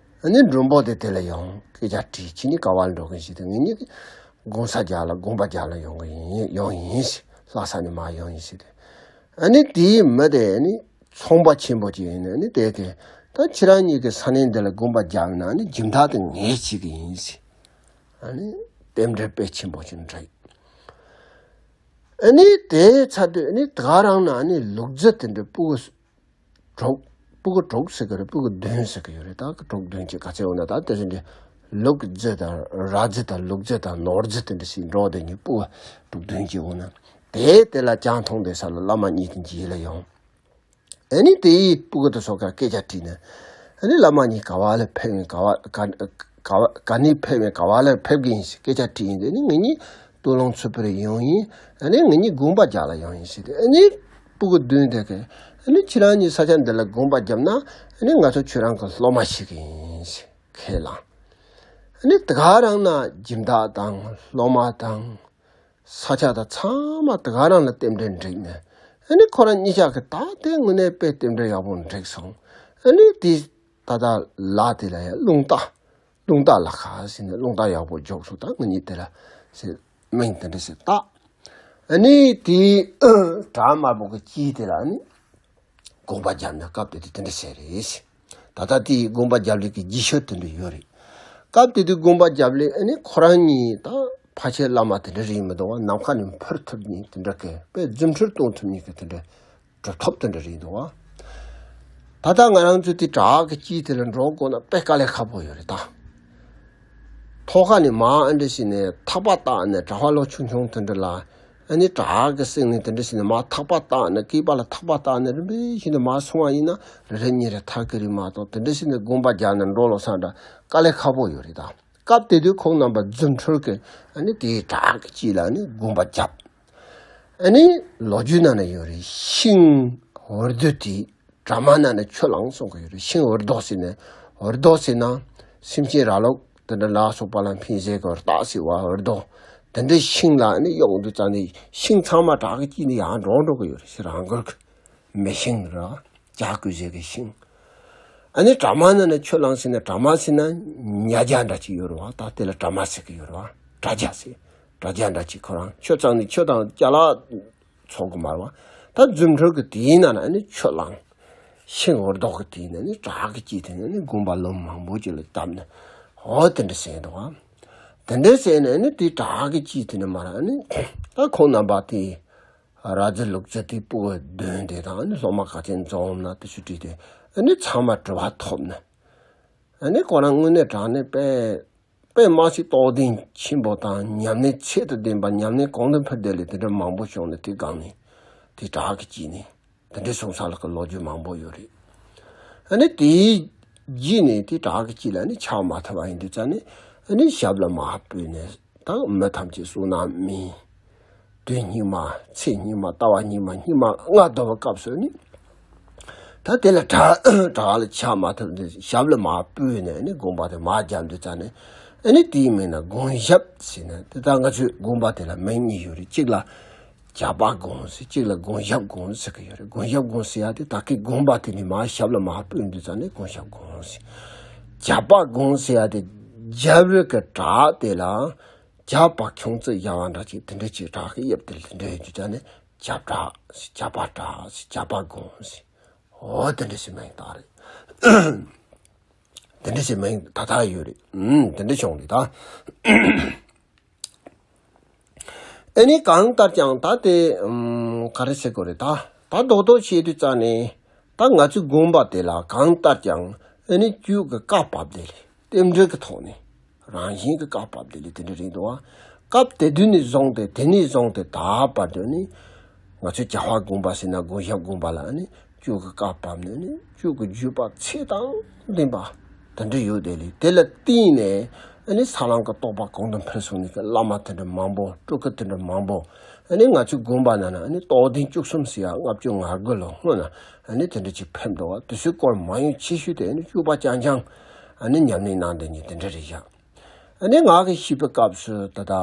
ཨ་ནི་མགྲོན་པོ་དེ་དེ་ལ་ཡང་སྐད་ཆ་དྲིས། ཁྱེད་གཉིས་ག་བ་ལ་འགྲོ་གིན་ཞེས་དེ། ངེད་གཉིས་དགོང་ས་རྒྱག་ལ་དགོན་པ་རྒྱག་ལ་ཡོང་གི་ཡིན། ཡོང་ཡིན་ཟེར། ལྷ་ས་ནས་མར་ཡོང་ཡིན་ཟེར་ཏེ། ཨ་ནི་དེའི་མི་དེ་ཨ་ནི་ཚོང་པ་ཆེན་པོ་ཅིག་ཡིན་ནས་ཨ་ནི་དེ་གིས་ད་ཁྱེད་རང་གཉིས་ཀྱི་ས་གནས་འདི་ལ་དགོན་པ་རྒྱག་ན་ཨ་ནི་སྦྱིན་བདག་དེ་ངས་བྱེད་ཀྱི་ཡིན་ཟེར། ཨ་ནི་རྟེན་འབྲེལ་དཔེ་ཆེན་པོ་ཅིག་འགྲིག་ཨ་ནི་དེའི་ཚར་དུས་ཨ་ནི་དེ་ག་རང་ན་ཨ་ནི་ལུག་རྫི་དེ་འདྲ་སྤུ་གུ་དྲུག་སྤུ་གུ་དྲུག་ཟེར་གི་རེད། སྤུ་གུ་བདུན་ཟེར་གི་ཡོད་རེད། ད་གི་དྲུག་བདུན་གྱི་ག་ཚད་འོང་ན་ད་དེ་བཞིན་དུ་ལུག་རྫི་དང་ར་རྫི་དང་ལུག་རྫི་དང་ནོར་རྫི་དེ་འདྲ་ཞིག་འགྲོ་དེ་གཉིས་སྤུ་གུ་དྲུག་བདུན་གྱི་འོང་ན། དེ་དེ་ལ་ཅང་མཐོང་བསྡད་ས་ལ་བླ་མ་གཉིས་དེ་འཇིགས་ལ་ཡོང་། ཨ་ནི་དེའི་སྤུ་གུ་དེ་ཚོ་ག་སྐད་ཆ་དྲིས་ནས། ཨ་ནི་བླ་མ་གཉིས་ག་བ་ལ་ཕེབས་ཡིན། ག་བ་ག་ག་བ་ག་ནས་ཕེབས་ཡིན། ག་བ་ལ་ཕེབས་ཀྱི་ཡིན་ཟེར་སྐད་ཆ་དྲིས་ཡིན། དེ་ནི་ངེད་གཉིས་སྟོད་ལུང་མཚོ་བར་ཡོང་ཡིན། ཨ་ནི་ངེད་གཉིས་དགོན་པ་རྒྱག་ལ་ཡོང་ཡིན་ཟེར་ཏེ། ཨ་ནི་སྤུ་གུ་བདུན་དེ་གིས་ཨ་ནི་ཁྱེད་རང་གཉིས་ས་ཆ་འདི་ལ་དགོན་པ་བརྒྱབ་ན་ཨ་ནི་ང་ཚོ་ཁྱོད་རང་གི་སློབ་མ་བྱེད་ཀྱི་ཡིན་ཟེར་ཁས་བླངས། ཨ་ནི་དེ་ག་རང་ན་སྦྱིན་བདག་དང་སློབ་མ་དང་ས་ཆ་དང་ཚང་མ་དེ་ག་རང་ལ་རྟེན་འབྲེལ་འགྲིག་ནས། ཨ་ནི་ཁོ་རང་གཉིས་ཆ་གི་ད་དེ་དངོས་གནས་དཔེ་རྟེན་འབྲེལ་ཡག་པོ་འགྲིག་སོང་། ཨ་ནི་དེ་ད་ལྟ་ལ་དེ་ལ་ཡང་རླུང་རྟ། རླུང་རྟ་ལ་ཁ་ཟེར་ནས་རླུང་རྟ་ཡག་པོ་རྒྱོབ་སོང་། ད་ང་གཉིས་དེ་ལ་ཟེར་མིང་དེ་འདྲ་ཟེར་བཏགས། ཨ་ནི་དེའི་བྲག་དམར་པོ་གི་དཀྱིལ་དེ་ལ་ཨ་ནི་དགོན་པ་བརྒྱབ་ནས་སྐབས་དེ་དུས་དེ་འདྲ་ཟེར་རེད། ད་ལྟ་དེའི་དགོན་པ་བརྒྱབ་ལུགས་ཀྱི་རྗེས་ཤུལ་དེ་འདྲ་ཡོད་རེད། སྐབས་དེ་དུས་དགོན་པ་བརྒྱབ་ལས་ཨ་ནི་ཁོ་རང་གཉིས་ད་ཕལ་ཆེར་བླ་མ་དེ་འདྲ་རེད་མི་འདུག་བ། ནམ་མཁའ་ནས་འཕུར་ཐུབ་མཁན་དེ་འདྲ་གི་དཔེ་རྫུ་འཕྲུལ་གཏོང་ཐུབ་མཁན་གི་དེ་འདྲ་གྲུབ་ཐོབ་དེ་འདྲ་རེད་འདུག་བ། ད་ལྟ་ང་རང་ཚོ་དེ་བྲག་གི་དཀྱིལ་དེ་ལ་འགྲོ་དགོས་ན་དཔེ་དཀའ་ལས་ཁག་པོ་ཡོད་རེད་ད། ཐོག་ཁ་ནས་མར་ཨ་འདྲ་བྱས་ནས་ཐག་པ་བཏགས་ནས་གྲྭ་པ་ལོ་ཆུང་ཆུང་དེ་འདྲ་ལ་ཨ་ནི་བྲག་གི་གསེང་ནས་དེ་འདྲ་བྱས་ནས་མར་ཐག་པ་བཏགས་ནས་སྐེད་པ་ལ་ཐག་པ་བཏགས་ནས་རིམ་པས་བྱས་ནས་མར་སོང་བ་ཡིན་ན་རེ་རེ་གཉིས་རེ་ཐར་གི་རེད་མ་གཏོགས། དེ་འདྲ་བྱས་ནས་དགོན་པ་རྒྱག་ནས་འགྲོ་ལོ་སང་འདྲ་དཀའ་ལས་ཁག་པོ་ཡོད་རེད་ད། སྐབས་དེ་དུས་ཁོང་རྣམ་པ་རྫུ་འཕྲུལ་གྱིས་ཨ་ནི་དེའི་བྲག་གི་དཀྱིལ་ལ་ཨ་ནི་དགོན་པ་བརྒྱབ། ཨ་ནི་ལོ་རྒྱུས་ནང་ན་ཡོད་རེད། ཤིང་འུར་རྡོ་དེ་གྲ་མ་ནང་ན་ཆུ་ལངས་གསུང་གི་ཡོད་རེད། ཤིང་འུར་རྡོ་ཟེར་ནས་འུར་རྡོ་ཟེར་ན་སེམས་ཅན་ར་ལུག་དེ་འདྲ་ལ་སོགས་པ་ལ་ཕན་བྱེད་ཀྱི་རྟགས་ཟེར་བ་འུར་རྡོ་དེ་འདྲའི་ཤིང་ལ་ཨ་ནི་གཡུག་འདུག་ཙང་ནས་ཤིང་ཚང་མ་བྲག་གི་དཀྱིལ་ནས་ཡར་འགྲོ་འགྲོ་གི་ཡོད་རེད་ཟེར། རང་འགུལ་གི་མེ་ཤིང་ར་ཇག་རྐུ་བྱེད་ཀྱི་ཤིང་། ཨ་ནི་གྲ་མ་ནང་ན་ཆུ་ལངས་ཟེར་ན། གྲ་མ་ཟེར་ན་ཉ་རྒྱ་འདྲ་ཅིག་ཡོད་རེད་བ། ད་དེ་ལ་གྲ་མ་ཟེར་གི་ཡོད་རེད་བ། དྲ་རྒྱ་ཟེར། དྲ་རྒྱ་འདྲ་ཅིག་ཁོ་རང་ཆུ་ཙང་ནས་ཆུ་དང་ཅ་ལག་ཚོགས་གི་མ་རེད་བ། ད་རྫུ་འཕྲུལ་གྱིས་དེའི་ནང་ན་ཨ་ནི་ཆུ་ལངས། ཤིང་འུར་རྡོ་གི་དེའི་ནང་ནས་བྲག་གི་དཀྱིལ་དེ་ནས་ནི་དགོན་པ་ལོ་མང་པོ་ཅིག་ལ་བཏབ་ནས་འོ་དེ་འདྲ་ཟེར་འདུག་བ། དེ་འདྲ་ཟེར་ནས་ནི་དེ་བྲག་གི་དཀྱིལ་དེ་ནས་མར་ཨ་ནི་ད་ཁོང་རྣམ་པ་དེ། ར་རྫི་ལུག་རྫི་དེ་སྤུ་གུ་བདུན་དེ་དང་ཨ་ནི་སློབ་མ་ག་ཚད་འཛོམས་ན་དེ་ཚོ་བྲིས་ཏེ་ཨ་ནི་ཚང་མ་དྲི་བ་ཐོབ་ནས། ཨ་ནི་ཁོ་རང་དངོས་གནས་དྲང་གནས་དཔེ་དཔེ་མ་སྲིད་རྟོགས་ལྡན་ཆེན་པོ་དང་ཉམས་ལེན་ཚད་དང་ལྡན་པ་ཉམས་ལེན་གོང་དུ་འཕེལ་བསྡད་ལས་དེ་འདྲ་མང་པོ་བྱུང་ནས་དེ་སྒང་ནས་དེ་བྲག་གི་དཀྱིལ་ནས་དེ་འདྲ་གསུངས་ས་ལ་གི་ལོ་རྒྱུས་མང་པོ་ཡོད་རེད། ཨ་ནི་དེའི་རྗེས་ནས་དེ་བྲག་གི་དཀྱིལ་ལ་ནི་ཆགས་མ་ཐུབ་པ་ཡིན་དུས་ཙང་ནས་ཨ་ནི་ཞབས་ལ་མར་ཕུལ་ནས། དང་མི་ཐམས་ཅད་བསོད་ནམས་སྨིན། དུས་སྙིགས་མ་ཚེ་སྙིགས་མ་ལྟ་བ་སྙིགས་མ་སྙིགས་མ་ལྔ་བདོ་བའི་སྐབས་སུ་ནི། ད་དེ་ལ་བྲག་བྲག་ལ་ཆགས་མ་ཐུབ་ནས་ཞབས་ལ་མར་ཕུལ་ནས་ནི་དགོན་པ་དེ་མར་བརྒྱབ་དུས་ཙང་ནས་ཨ་ནི་དེའི་མིང་ལ་དགོན་ཞབས་ཟེར་ནས། དེ་ད་ང་ཚོའི་དགོན་པ་དེ་ལ་མིང་གཉིས་ཡོད་རེད། གཅིག་ལ་བྱ་པ་དགོན་ཟེར། གཅིག་ལ་དགོན་ཞབས་དགོན་ཟེར་གི་ཡོད་རེད། དགོན་ཞབས་དགོན་ཟེར་ཡ་དེ་ད་གི་དགོན་པ་དེ་ནི་མར་ཞབས་ལ་མར་ཕུལ་དུས་ཙང་ནས་དགོན་ཞབས་དགོན་ཟེར། བྱ་པ་དགོན་ཟེར་ཡ་དེ་རྒྱབ་རི་གི་བྲག་དེ་ལ། བྱ་པ་ཁྱུང་རྩི་གཡའ་བ་འདྲ་ཅིག་དེ་འདྲ་ཅིག་བྲག་གི་དབྱིབས་དེ་ལ་དེ་འདྲ་ཡོད་རྒྱུ་ཅག་ནི་བྱ་བྲག་ཟེར། བྱ་པ་བྲག་ཟེར། བྱ་པ་དགོན་ཟེར། འོ་དེ་འདྲ་ཟེར་མིང་བཏགས་རེད། དེ་འདྲ་ཟེར་མིང་ད་ལྟ་ཡོད་རེད། ཨུམ། དེ་འདྲ་བྱུང་རེད་ད། ཨ་ནི་གང་ལྟར་ཀྱང་ད་དེ་ཨམ་ག་རེ་ཟེར་དགོས་རེད། ད་ད་རྡོག་རྡོག་བཤད་དུས་ཙང་ནས་ད་ང་ཚོའི་དགོན་པ་དེ་ལ་གང་ལྟར་ཀྱང་ཨ་ནི་བཅུད་ཀྱི་བཀའ་བབས་དེ་རེད། རྟེན་འབྲེལ་གྱི་ཐོག་ནས་རང་བཞིན་གྱི་བཀའ་བབས་དེ་ལས་དེ་འདྲ་རེད་འདུག་བ། སྐབས་དེ་དུས་ནས་བཟུང་སྟེ་དེ་ནས་བཟུང་སྟེ་ད་བར་དུ་ནི་ང་ཚོའི་རྒྱལ་བ་དགོན་པ་ཟེར་ན་དགོན་ཞབས་དགོན་པ་ལ་ནི་བཅུད་ཀྱི་བཀའ་བབས་ནས་ནི་བཅུད་ཀྱི་བརྒྱུད་པ་ཚད་དང་ལྡན་པ་དེ་འདྲ་ཡོད་དེ་ལས། དེ་ལ་བརྟེན་ནས་ཨ་ནི་ས་ལམ་གྱི་རྟོགས་པ་གོང་དུ་འཕེལ་སོང་ནི་གི་བླ་མ་དེ་འདྲ་མང་པོ། སྤྲུལ་སྐུ་དེ་འདྲ་མང་པོ། ཨ་ནི་ང་ཚོའི་དགོན་པ་ནང་ན་ཨ་ནི་རྟོགས་ལྡན་བཅུ་གསུམ་ཟེར་ཡ་ལྔ་བཅུ་ང་དགུ་ལོ་སྔོན་ན་ཨ་ནི་དེ་འདྲ་ཅིག་ཕེབས་འདུག་བ། དེ་ཚོའི་སྐོར་མང་ཡང་ཆེ་ཤོས་དེ་ཨ་ནི་བཅུ་པ་རྐྱང་རྐྱང་ཨ་ནི་ཉམས་ལེན་གནང་བསྡད་མཁན་དེ་འདྲ་རེད་བཞག་ཨ་ནི་ང་གིས་ཤེས་པའི་སྐབས་སུ་ད་ལྟ་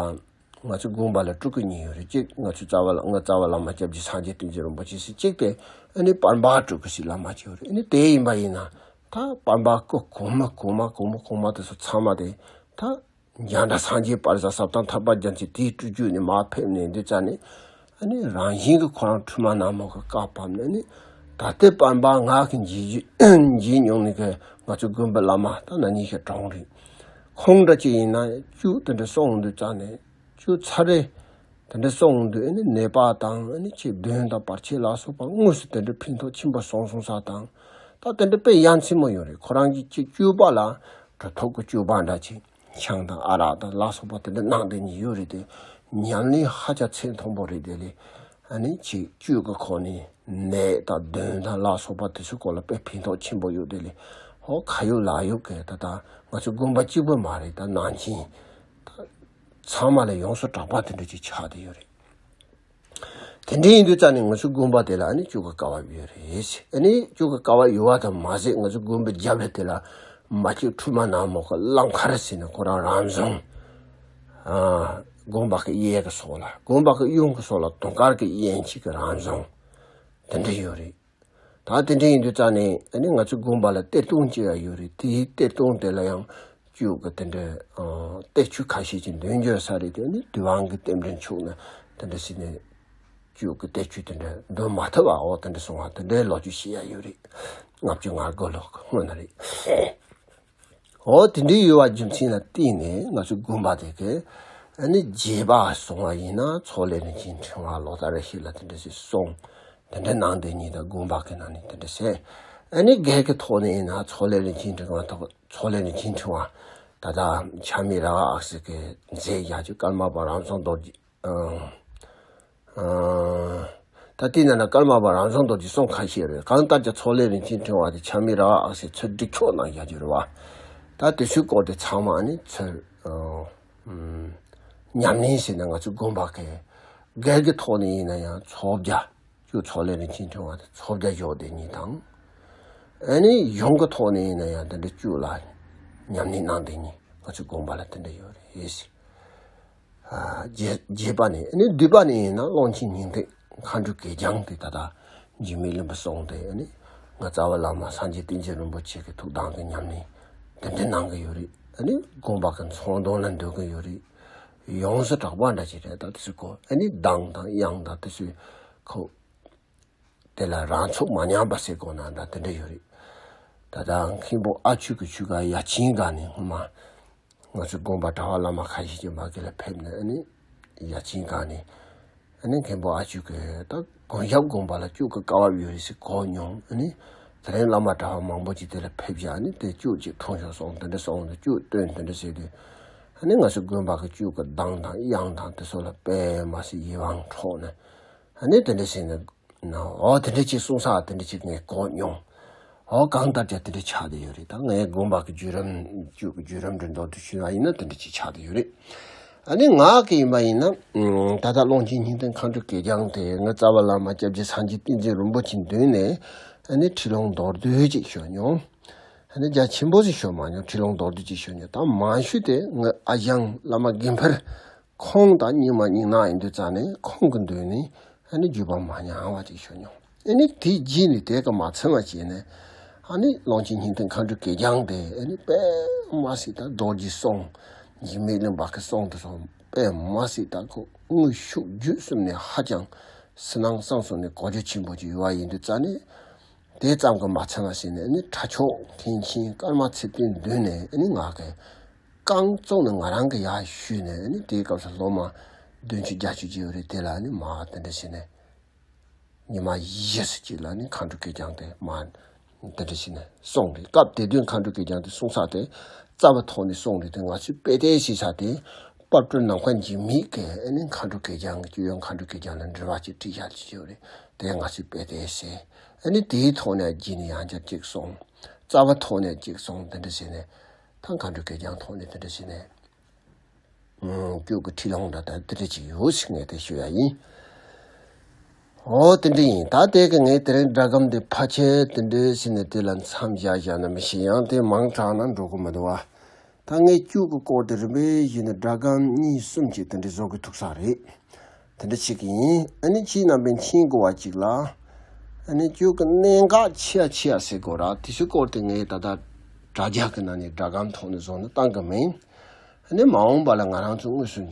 ང་ཚོའི་དགོན་པ་ལ་སྤྲུལ་སྐུ་གཉིས་ཡོད་རེད། གཅིག་ང་ཚོའི་རྩ་བ་ལ་ང་རྩ་བ་བླ་མ་སྐྱབས་རྗེ་སངས་རྒྱས་བསྟན་འཛིན་རིན་པོ་ཆེ་ཟེར། གཅིག་དེ་ཨ་ནི་པར་འབར་སྤྲུལ་སྐུ་ཟེར་བླ་མ་གཅིག་ཡོད་རེད། ཨ་ནི་དེ་ཡིན་པ་ཡིན་ན་ད་པར་འབར་སྐུ་གོང་མ་གོང་མ་གོང་མ་གོང་མ་དེ་ཚོ་ཚང་མ་དེ་ད་འཇམ་དབྱངས་སངས་རྒྱས་དཔལ་བཟང་ཟབ་དང་ཐར་པ་རྒྱ་མཚོ་དེའི་སྤྲུལ་བརྒྱུད་ནས་མར་ཕེབས་ནས་འདི་ཙ་ནས་ཨ་ནི་རང་བཞིན་གྱི་ཁོ་རང་ཁྲོས་མ་ནག་མོ་གི་བཀའ་བབས་ནས་ནི་ད་ལྟའི་པར་འབར་ང་གི་མཇལ་རྒྱུ་མཇལ་མྱོང་ནི་གི་ང་ཚོའི་དགོན་པའི་བླ་མ་ད་ན་ནིང་གི་གྲོངས་རེད། ཁོང་འདྲ་ཅིག་ཡིན་ན་བཅུད་དེ་འདྲ་སོང་འདུག་ཙ་ནས་བཅུད་ཚར་རེ་དེ་འདྲ་སོང་འདུག་ཨ་ནི་ནད་པ་དང་ཨ་ནི་ཆེས་གདོན་དང་བར་ཆད་ལ་སོགས་པ་དངོས་སུ་དེ་འདྲ་ཕན་ཐོགས་ཆེན་པོ་སོང་སོང་ས་དང་། ད་དེ་འདྲ་དཔེ་ཡ་མཚན་མོ་ཡོད་རེད། ཁོ་རང་གི་ཅིག་སྤྱོད་པ་ལ་གྲུབ་ཐོབ་ཀྱི་སྤྱོད་པ་འདྲ་ཅིག་ཆང་དང་ཨ་རག་དང་ལ་སོགས་པ་དེ་འདྲ་གནང་བསྡད་མཁན་ཡོད་རེད་དེ། ཉམས་ལེན་ཧ་ཅང་ཚད་མཐོན་པོ་རེད་དེ་ལས། ཨ་ནི་ཅིག་བཅུད་ཀྱི་ཁོག་ནས་ནད་དང་གདོན་དང་ལ་སོགས་པ་དེ་ཚོའི་སྐོར་ལ་དཔེ་ཕན་ཐོགས་ཆེན་པོ་ཡོད་དེ་ལས། ཧོ་ཁ་ཡོད་ལག་ཡོད་ཀྱི་ད་ལྟ་ང་ཚོའི་དགོན་པ་གཅིག་པུ་མ་རེད། ད་ནང་ཆེན་ད་ཚང་མ་ལ་ཡོངས་སུ་གྲགས་པ་དེ་འདྲ་ཅིག་ཆགས་བསྡད་ཡོད་རེད། དེ་འདྲ་ཡིན་དུས་ཙ་ནས་ང་ཚོའི་དགོན་པ་དེ་ལ་ཨ་ནི་བཅུད་ཀྱི་བཀའ་བབས་ཡོད་རེད། ཨ་ནི་བཅུད་ཀྱི་བཀའ་བབས་ཡོད་པ་དང་མ་ཟད་ང་ཚོའི་དགོན་པའི་རྒྱབ་ལ་དེ་ལ་མ་བཅུད་ཁྲོས་མ་ནག་མོ་གི་གླང་མཁར་ཟེར་ནས་ཁོ་རང་རང་བྱུང་། ཨ་དགོན་པ་གི་གཡས་གི་ཕྱོགས་ལ་དགོན་པ་གི་གཡོན་གི་ཕྱོགས་ལ་དུང་དཀར་གི་གཡས་འཁྱིལ་གི་རང་བྱུང་དེ་འདྲ་ཡོད་རེད། ད་དེ་འདྲ་ཡིན་དུས་ཙ་ནས་ཨ་ནི་ང་ཚོའི་དགོན་པ་ལ་གཏེར་སྟོན་ཅིག་ཡང་ཡོད་རེད། དེའི་གཏེར་སྟོན་དེ་ལ་ཡང་བཅུད་ཀྱི་དེ་འདྲའི་ཨ་གཏེར་ཆོས་ཁ་ཤས་ཅིག་འདོན་རྒྱུ་ཡོད་ས་རེད་དེ། ཨ་ནི་དུས་དབང་གི་རྟེན་འབྲེལ་འཆུགས་ནས་དེ་འདྲ་ཟེར་ནས་བཅུད་ཀྱི་གཏེར་ཆོས་དེ་འདྲ་འདོན་མ་ཐུབ་པ་འོ་དེ་འདྲ་སོང་བ་དེ་འདྲའི་ལོ་རྒྱུས་ཤིག་ཡང་ཡོད་རེད། ལྔ་བཅུ་ང་དགུ་ལོ་གི་སྔོན་ན་རེད། འོ་དེ་འདྲའི་ཡོད་པ་རྒྱུ་མཚན་ལ་བརྟེན་ནས་ང་ཚོའི་དགོན་པ་དེ་གའི་ཨ་ནི་རྒྱས་པ་སོང་བ་ཡིན་ན་ཚོགས་ལས་རིན་ཆེན་ཕྲེང་བ་ལོ་ལྟར་རེ་ཞིག་ལ་དེ་འདྲ་ཞིག་གསུང་དེ་འདྲ་གནང་བསྡད་མཁན་དང་དགོན་པ་གི་ནང་ནས་དེ་འདྲ་ཟེར། ཨ་ནི་སྒེར་གྱི་ཐོག་ནས་ཡིན་ན་ཚོགས་ལས་རིན་ཆེན་ཕྲེང་བ་ཐོག་ཚོགས་ལས་རིན་ཆེན་ཕྲེང་བ་ད་ལྟ་ཆགས་མེད་ར་བ་ཨ་སི་གི་མཛད་ཡག་ཅིག་ཀརྨ་པ་རང་བྱུང་རྡོ་རྗེ། ཨང་། ཨང་། ད་དེ་ན་ན་ཀརྨ་པ་རང་བྱུང་རྡོ་རྗེ་གསུང་ཁ་ཤས་རེད། གང་ལྟར་ཀྱང་ཚོགས་ལས་རིན་ཆེན་ཕྲེང་བ་དེ་ཆགས་མེད་ར་བ་ཨ་སི་ཚུར་སྒྲིག་འཁྱོག་གནང་ཡག་ཅིག་རེད་བ། ད་དེ་ཚོའི་སྐོར་དེ་ཚང་མ་ནི་ཚུར་ཨང་། ཨང་། ཉམས་ལེན་བྱས་ནས་ང་ཚོའི་དགོན་པ་གི་སྒེར་གྱི་ཐོག་ནས་ཡིན་ན་ཡང་ཚོགས་བརྒྱ། བཅུད་ཚོགས་ལས་རིན་ཆེན་ཕྲེང་བ་དེ་ཚོགས་བརྒྱ་བཞག་བསྡད་མཁན་དང་། ཨ་ནི་གཞུང་གི་ཐོག་ནས་ཡིན་ན་ཡང་དེ་འདྲ་བཅུད་ལ་ཉམས་ལེན་གནང་བསྡད་མཁན་ང་ཚོའི་དགོན་པ་ལ་དེ་འདྲ་ཡོད་རེད། ཨ་རྒྱས་རྒྱས་པ་ནས་ཨ་ནི་བསྡུས་པ་ནས་ཡིན་ན་ཀློང་ཆེན་སྙིང་ཐིག་མཁའ་འགྲོའི་གད་རྒྱངས་དེ་ད་ལྟ་འཇིགས་མེད་གླིང་པ་གསུང་དེ་ཨ་ནི་ང་རྩ་བ་བླ་མ་སངས་རྒྱས་བསྟན་འཛིན་རིན་པོ་ཆེ་གི་ཐུགས་དམ་གྱི་ཉམས་ལེན་དེ་འདྲ་གནང་གི་ཡོད་རེད། ཨ་ནི་དགོན་པ་གི་ཚོགས་འདོན་ལ་འདོན་གི་ཡོད་རེད། ཡོངས་སུ་གྲགས་པ་འདྲ་ཅིག་རེད། ད་དེ་ཚོའི་སྐོར་ཨ་ནི་གདངས་དང་དབྱངས་དང་དེ་ཚོའི་ཁོ། དེ་ལ་རང་ཚུགས་མ་ཉམས་པ་ཟེར་དགོས་ན་འདྲ་དེ་འདྲ་ཡོད་རེད། ད་ལྟ་མཁན་པོ་ཨ་ཆོས་ཀྱི་ཆོས་སྒར་ཡ་ཆེན་སྒར་ནས་སྔོན་མ་ང་ཚོའི་དགོན་པ་གྲྭ་པ་བླ་མ་ཁ་ཤས་ཀྱི་མ་གི་ལ་ཕེབས་ནས་ཨ་ནི་ཡ་ཆེན་སྒར་ནས་ཨ་ནི་མཁན་པོ་ཨ་ཆོས་ཀྱི་ད་དགོན་ཞབས་དགོན་པ་ལ་བཅུད་ཀྱི་བཀའ་བབས་ཡོད་རེད་ཟེར་གོ་མྱོང་། ཨ་ནི་དེ་རིང་བླ་མ་གྲྭ་པ་མང་པོ་ཅིག་དེ་ལ་ཕེབས་བཞག་ཨ་ནི་དེ་བཅུད་ཅིག་འཐུང་ཤོག་སོང་དེ་འདྲ་སོང་དེ་བཅུད་བཏོན་དེ་འདྲ་ཟེར་དུས་ཨ་ནི་ང་ཚོའི་དགོན་པ་གི་བཅུད་ཀྱི་གདངས་དང་དབྱངས་དང་དེ་ཚོ་ལ་དཔེ་མ་སྲིད་ཡིད་དབང་འཕྲོག་ནས་ཨ་ནི་དེ་འདྲ་ཟེར་ནས། ཨོ་དེ་འདྲ་ཅིག་གསུང་ས་དེ་འདྲ་ཅིག་ངས་གོ་མྱོང་། ཨོ་གང་ལྟར་ཀྱང་དེ་འདྲ་ཆགས་བསྡད་ཡོད་རེད། ད་ངའི་དགོན་པ་གི་བརྒྱུད་རིམ་བརྒྱུད་ཀྱི་བརྒྱུད་རིམ་འདྲ་མདོར་བསྡུས་ཞུས་པ་ཡིན་ན་དེ་འདྲ་ཅིག་ཆགས་བསྡད་ཡོད་རེད། ཨ་ནི་ང་གི་ཡིན་པ་ཡིན་ན་ད་ལྟ་ཀློང་ཆེན་སྙིང་ཐིག་མཁའ་འགྲོའི་གད་རྒྱངས་དེ་ངའི་རྩ་བ་བླ་མ་སྐྱབས་རྗེ་སངས་རྒྱས་བསྟན་འཛིན་རིན་པོ་ཆེའི་མདུན་ནས་ཨ་ནི་ཁྲིད་ལུང་མདོར་བསྡུས་ཅིག་ཞུས་མྱོང་། ཨ་ནི་རྒྱ་ཆེན་པོ་ཞིག་ཞུས་མ་མྱོང་། ཁྲིད་ལུང་མདོར་བསྡུས་ཅིག་ཞུས་མྱོང་། ད་མང་ཤོས་དེ་ངའི་ཨ་ཞང་བླ་མ་དགེ་འཕེལ་ཁོང་དང་སྙིང་མ་སྙིང་ནག་ཡིན་དུས་ཙང་ནས་ཁོང་གི་མདུན་ནས་ཨ་ནི་བརྒྱུད་པ་མ་ཉམས་པ་ཅིག་ཞུ་མྱོང་། ཨ་ནི་དེའི་རྗེས་ནས་དེ་ག་མ་ཚིམ་པ་བྱས་ནས་ཨ་ནི་ཀློང་ཆེན་སྙིང་ཐིག་མཁའ་འགྲོའི་གད་རྒྱངས་དེ་ཨ་ནི་དཔེ་མ་སྲིད་ད་རྡོ་རྗེ་གསུང་འཇིགས་མེད་གླིང་པ་གི་གསུང་དེ་ཚོ་དཔེ་མ་སྲིད་ད་ཁོ་དངོས་ཤུགས་བརྒྱུད་གསུམ་ནས་ཧ་ཅང་སུན་སྣང་སངས་སོང་ནས་གོ་རྒྱུ་ཆེན་པོ་ཅིག་ཡོད་པ་ཡིན་དུས་ཙང་ནས། དེ་ཙམ་གྱིས་མ་ཚིམ་པ་ཟེར་ནས་ཨ་ནི་ཁྲ་མཆོག་མཁན་ཆེན་ཀརྨ་ཚེ་བརྟན་མདུན་ནས་ཨ་ནི་ང་གི་རྐང་བཙུགས་ནས་ང་རང་གི་ཡར་ཞུས་ནས་ཨ་ནི་དེའི་སྐབས་སུ་སློབ་མ་ བདུན་ཅུ་བརྒྱད་ཅུ་ཅིག་ཡོད་རེད། དེ་ལ་ནི་མ་དེ་འདྲ་བྱས་ནས། ཉི་མ་བཞི་ཙམ་ཅིག་ལ་ནི་མཁའ་འགྲོ་གད་རྒྱངས་དེ་མ་དེ་འདྲ་བྱས་ནས་གསུངས་རེད། སྐབས་དེ་དུས་མཁའ་འགྲོ་གད་རྒྱངས་དེ་གསུངས་ས་དེ་རྩ་བ་ཐོག་ནས་གསུངས་རེད། དེ་ང་ཚོས་དཔེ་དེབ་ཞིག་ས་དེ་དཔལ་སྤྲུལ་ནམ་མཁའ་འཇིགས་མེད་ཀྱིས་ཨ་ནི་མཁའ་འགྲོ་གད་རྒྱངས་ཀྱི་སྐྱོ་ཡུལ་མཁའ་འགྲོ་གད་རྒྱངས་ལ་འགྲེལ་བ་ཅིག་བྲིས་བཞག་ཅིག་ཡོད་རེད། དེ་ང་ཚོས་དཔེ་དེབ་ཟེར། ཨ་ནི་དེའི་ཐོག་ནས་རྗེས་ནས་ཡང་བསྐྱར་ཅིག་གསུངས། རྩ་བ་ཐོག་ནས་ཅིག་གསུངས། དེ་འདྲ་བྱས་ནས་ད་མཁའ་འགྲོ་གད་རྒྱངས་ཐོག་ནས་དེ་འདྲ་བྱས་ནས། སྐྱོ་གི་ཁྲིད་ལུང་འདྲ་དང་དེ་འདྲ་ཅིག་ཡོད་ཟེར་ངས་དེ་ཞུ་ཡ་ཡིན། འོ་དེ་འདྲ་ཡིན། ད་དེ་གི་ངས་དེ་རིང་སྒྲ་སྒམ་འདི་ཕལ་ཆེར་དེ་འདྲ་ཟེར་ནས་དེ་ལ་མཚམས་བཞག་བཞག་ན་མི་ཤེས། ཡང་དེ་མང་དྲགས་ན་འགྲོ་གི་མི་འདུག་བ། ད་ངས་སྐྱོ་གི་སྐོར་དེ་རིམ་པས་བཞིན་ནས་སྒྲ་སྒམ་གཉིས་གསུམ་ཅིག་དེ་འདྲ་བཟོ་གི་ཐུག་ས་རེད། དེ་འདྲ་བྱེད་ཀྱི་ཡིན། ཨ་ནི་ཁྱེད་རྣམ་པས་མཁྱེན་དགོས་པ་ཅིག་ལ། ཨ་ནི་སྐྱོ་གི་གནད་འགག་ཆེ་ཡ་ཆེ་ཡ་ཟེར་དགོས་ར། དེ་ཚོའི་སྐོར་དེ་ངས་ད་ལྟ་དྲ་རྒྱ་གི་ནང་ནས་སྒྲ་སྒམ་ཐོག་ནས་བཟོ་ནས་བཏང་གི་མིན། ཨ་ནི་མ་འོངས་པ་ལ་ང་རང་ཚོ་དངོས་སུ་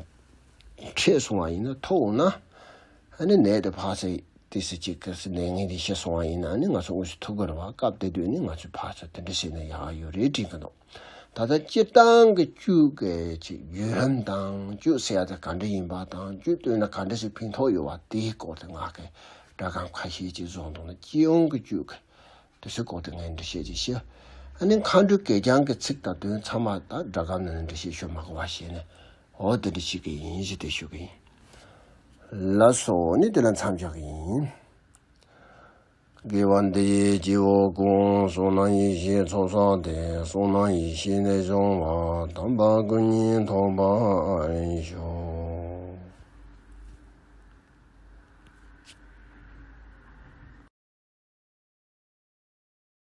འཕྲད་སོང་བ་ཡིན་ན། ཐུག་འོང་ན། ཨ་ནི་ནད་དེ་ཕར་ཚུར་དུས་སུ་གཅིག་གི་སུ་ནད་ངན་དེ་ཤི་སོང་བ་ཡིན་ན། ཨ་ནི་ང་ཚོ་དངོས་སུ་ཐུག་གི་རེད་བ། སྐབས་དེ་དུས་ནི་ང་ཚོས་ཕར་ཚུར་དེ་འདྲ་བྱས་ནས་ཡག་ཡོད་རེད་དྲན་གི་འདུག་ད་ལྟ་སྤྱིར་བཏང་གི་སྐྱོ་གི་ཅིག་བརྒྱུད་རིམ་དང་། སྐྱོ་ཟེར་ཡ་དེ་ག་འདྲ་ཡིན་པ་དང་། སྐྱོ་བཏོན་ན་ག་འདྲ་ཞིག་ཕན་ཐོགས་ཡོད་པ་དེའི་སྐོར་དེ་ང་གི་སྒྲ་སྒམ་ཁ་ཤས་ཅིག་བཟོ་འདུག་ན། སྤྱི་ཡོངས་ཀྱི་སྐྱོ་གི་དེ་ཚོའི་སྐོར་དེ་ངས་འགྲེལ་བཤད་ཅིག་ཞུ། ཨ་ནི་མཁའ་འགྲོའི་གད་རྒྱངས་ཀྱི་ཚིག་དང་དོན་ཚང་མ་ད་སྒྲ་སྒམ་ནང་ནས་འགྲེལ་བཤད་ཞུ་མ་དགོས་པ་བྱས་ནས། འོ་དེ་འདྲ་ཞིག་གི་ཡིན་ཞེས་དེ་ཞུ་གི་ཡིན། ལགས་སོ། ཨ་ནི་དེ་ལ་མཚམས་འཇོག་གི་ཡིན། དགེ་བ་འདི་ཡིས་སྐྱེ་བོ་ཀུན། བསོད་ནམས་ཡེ་ཤེས་ཚོགས་བསགས་ཏེ། བསོད་ནམས་ཡེ་ཤེས་ལས་བྱུང་བ། དམ་པ་སྐུ་གཉིས་ཐོབ་པར་ཤོག།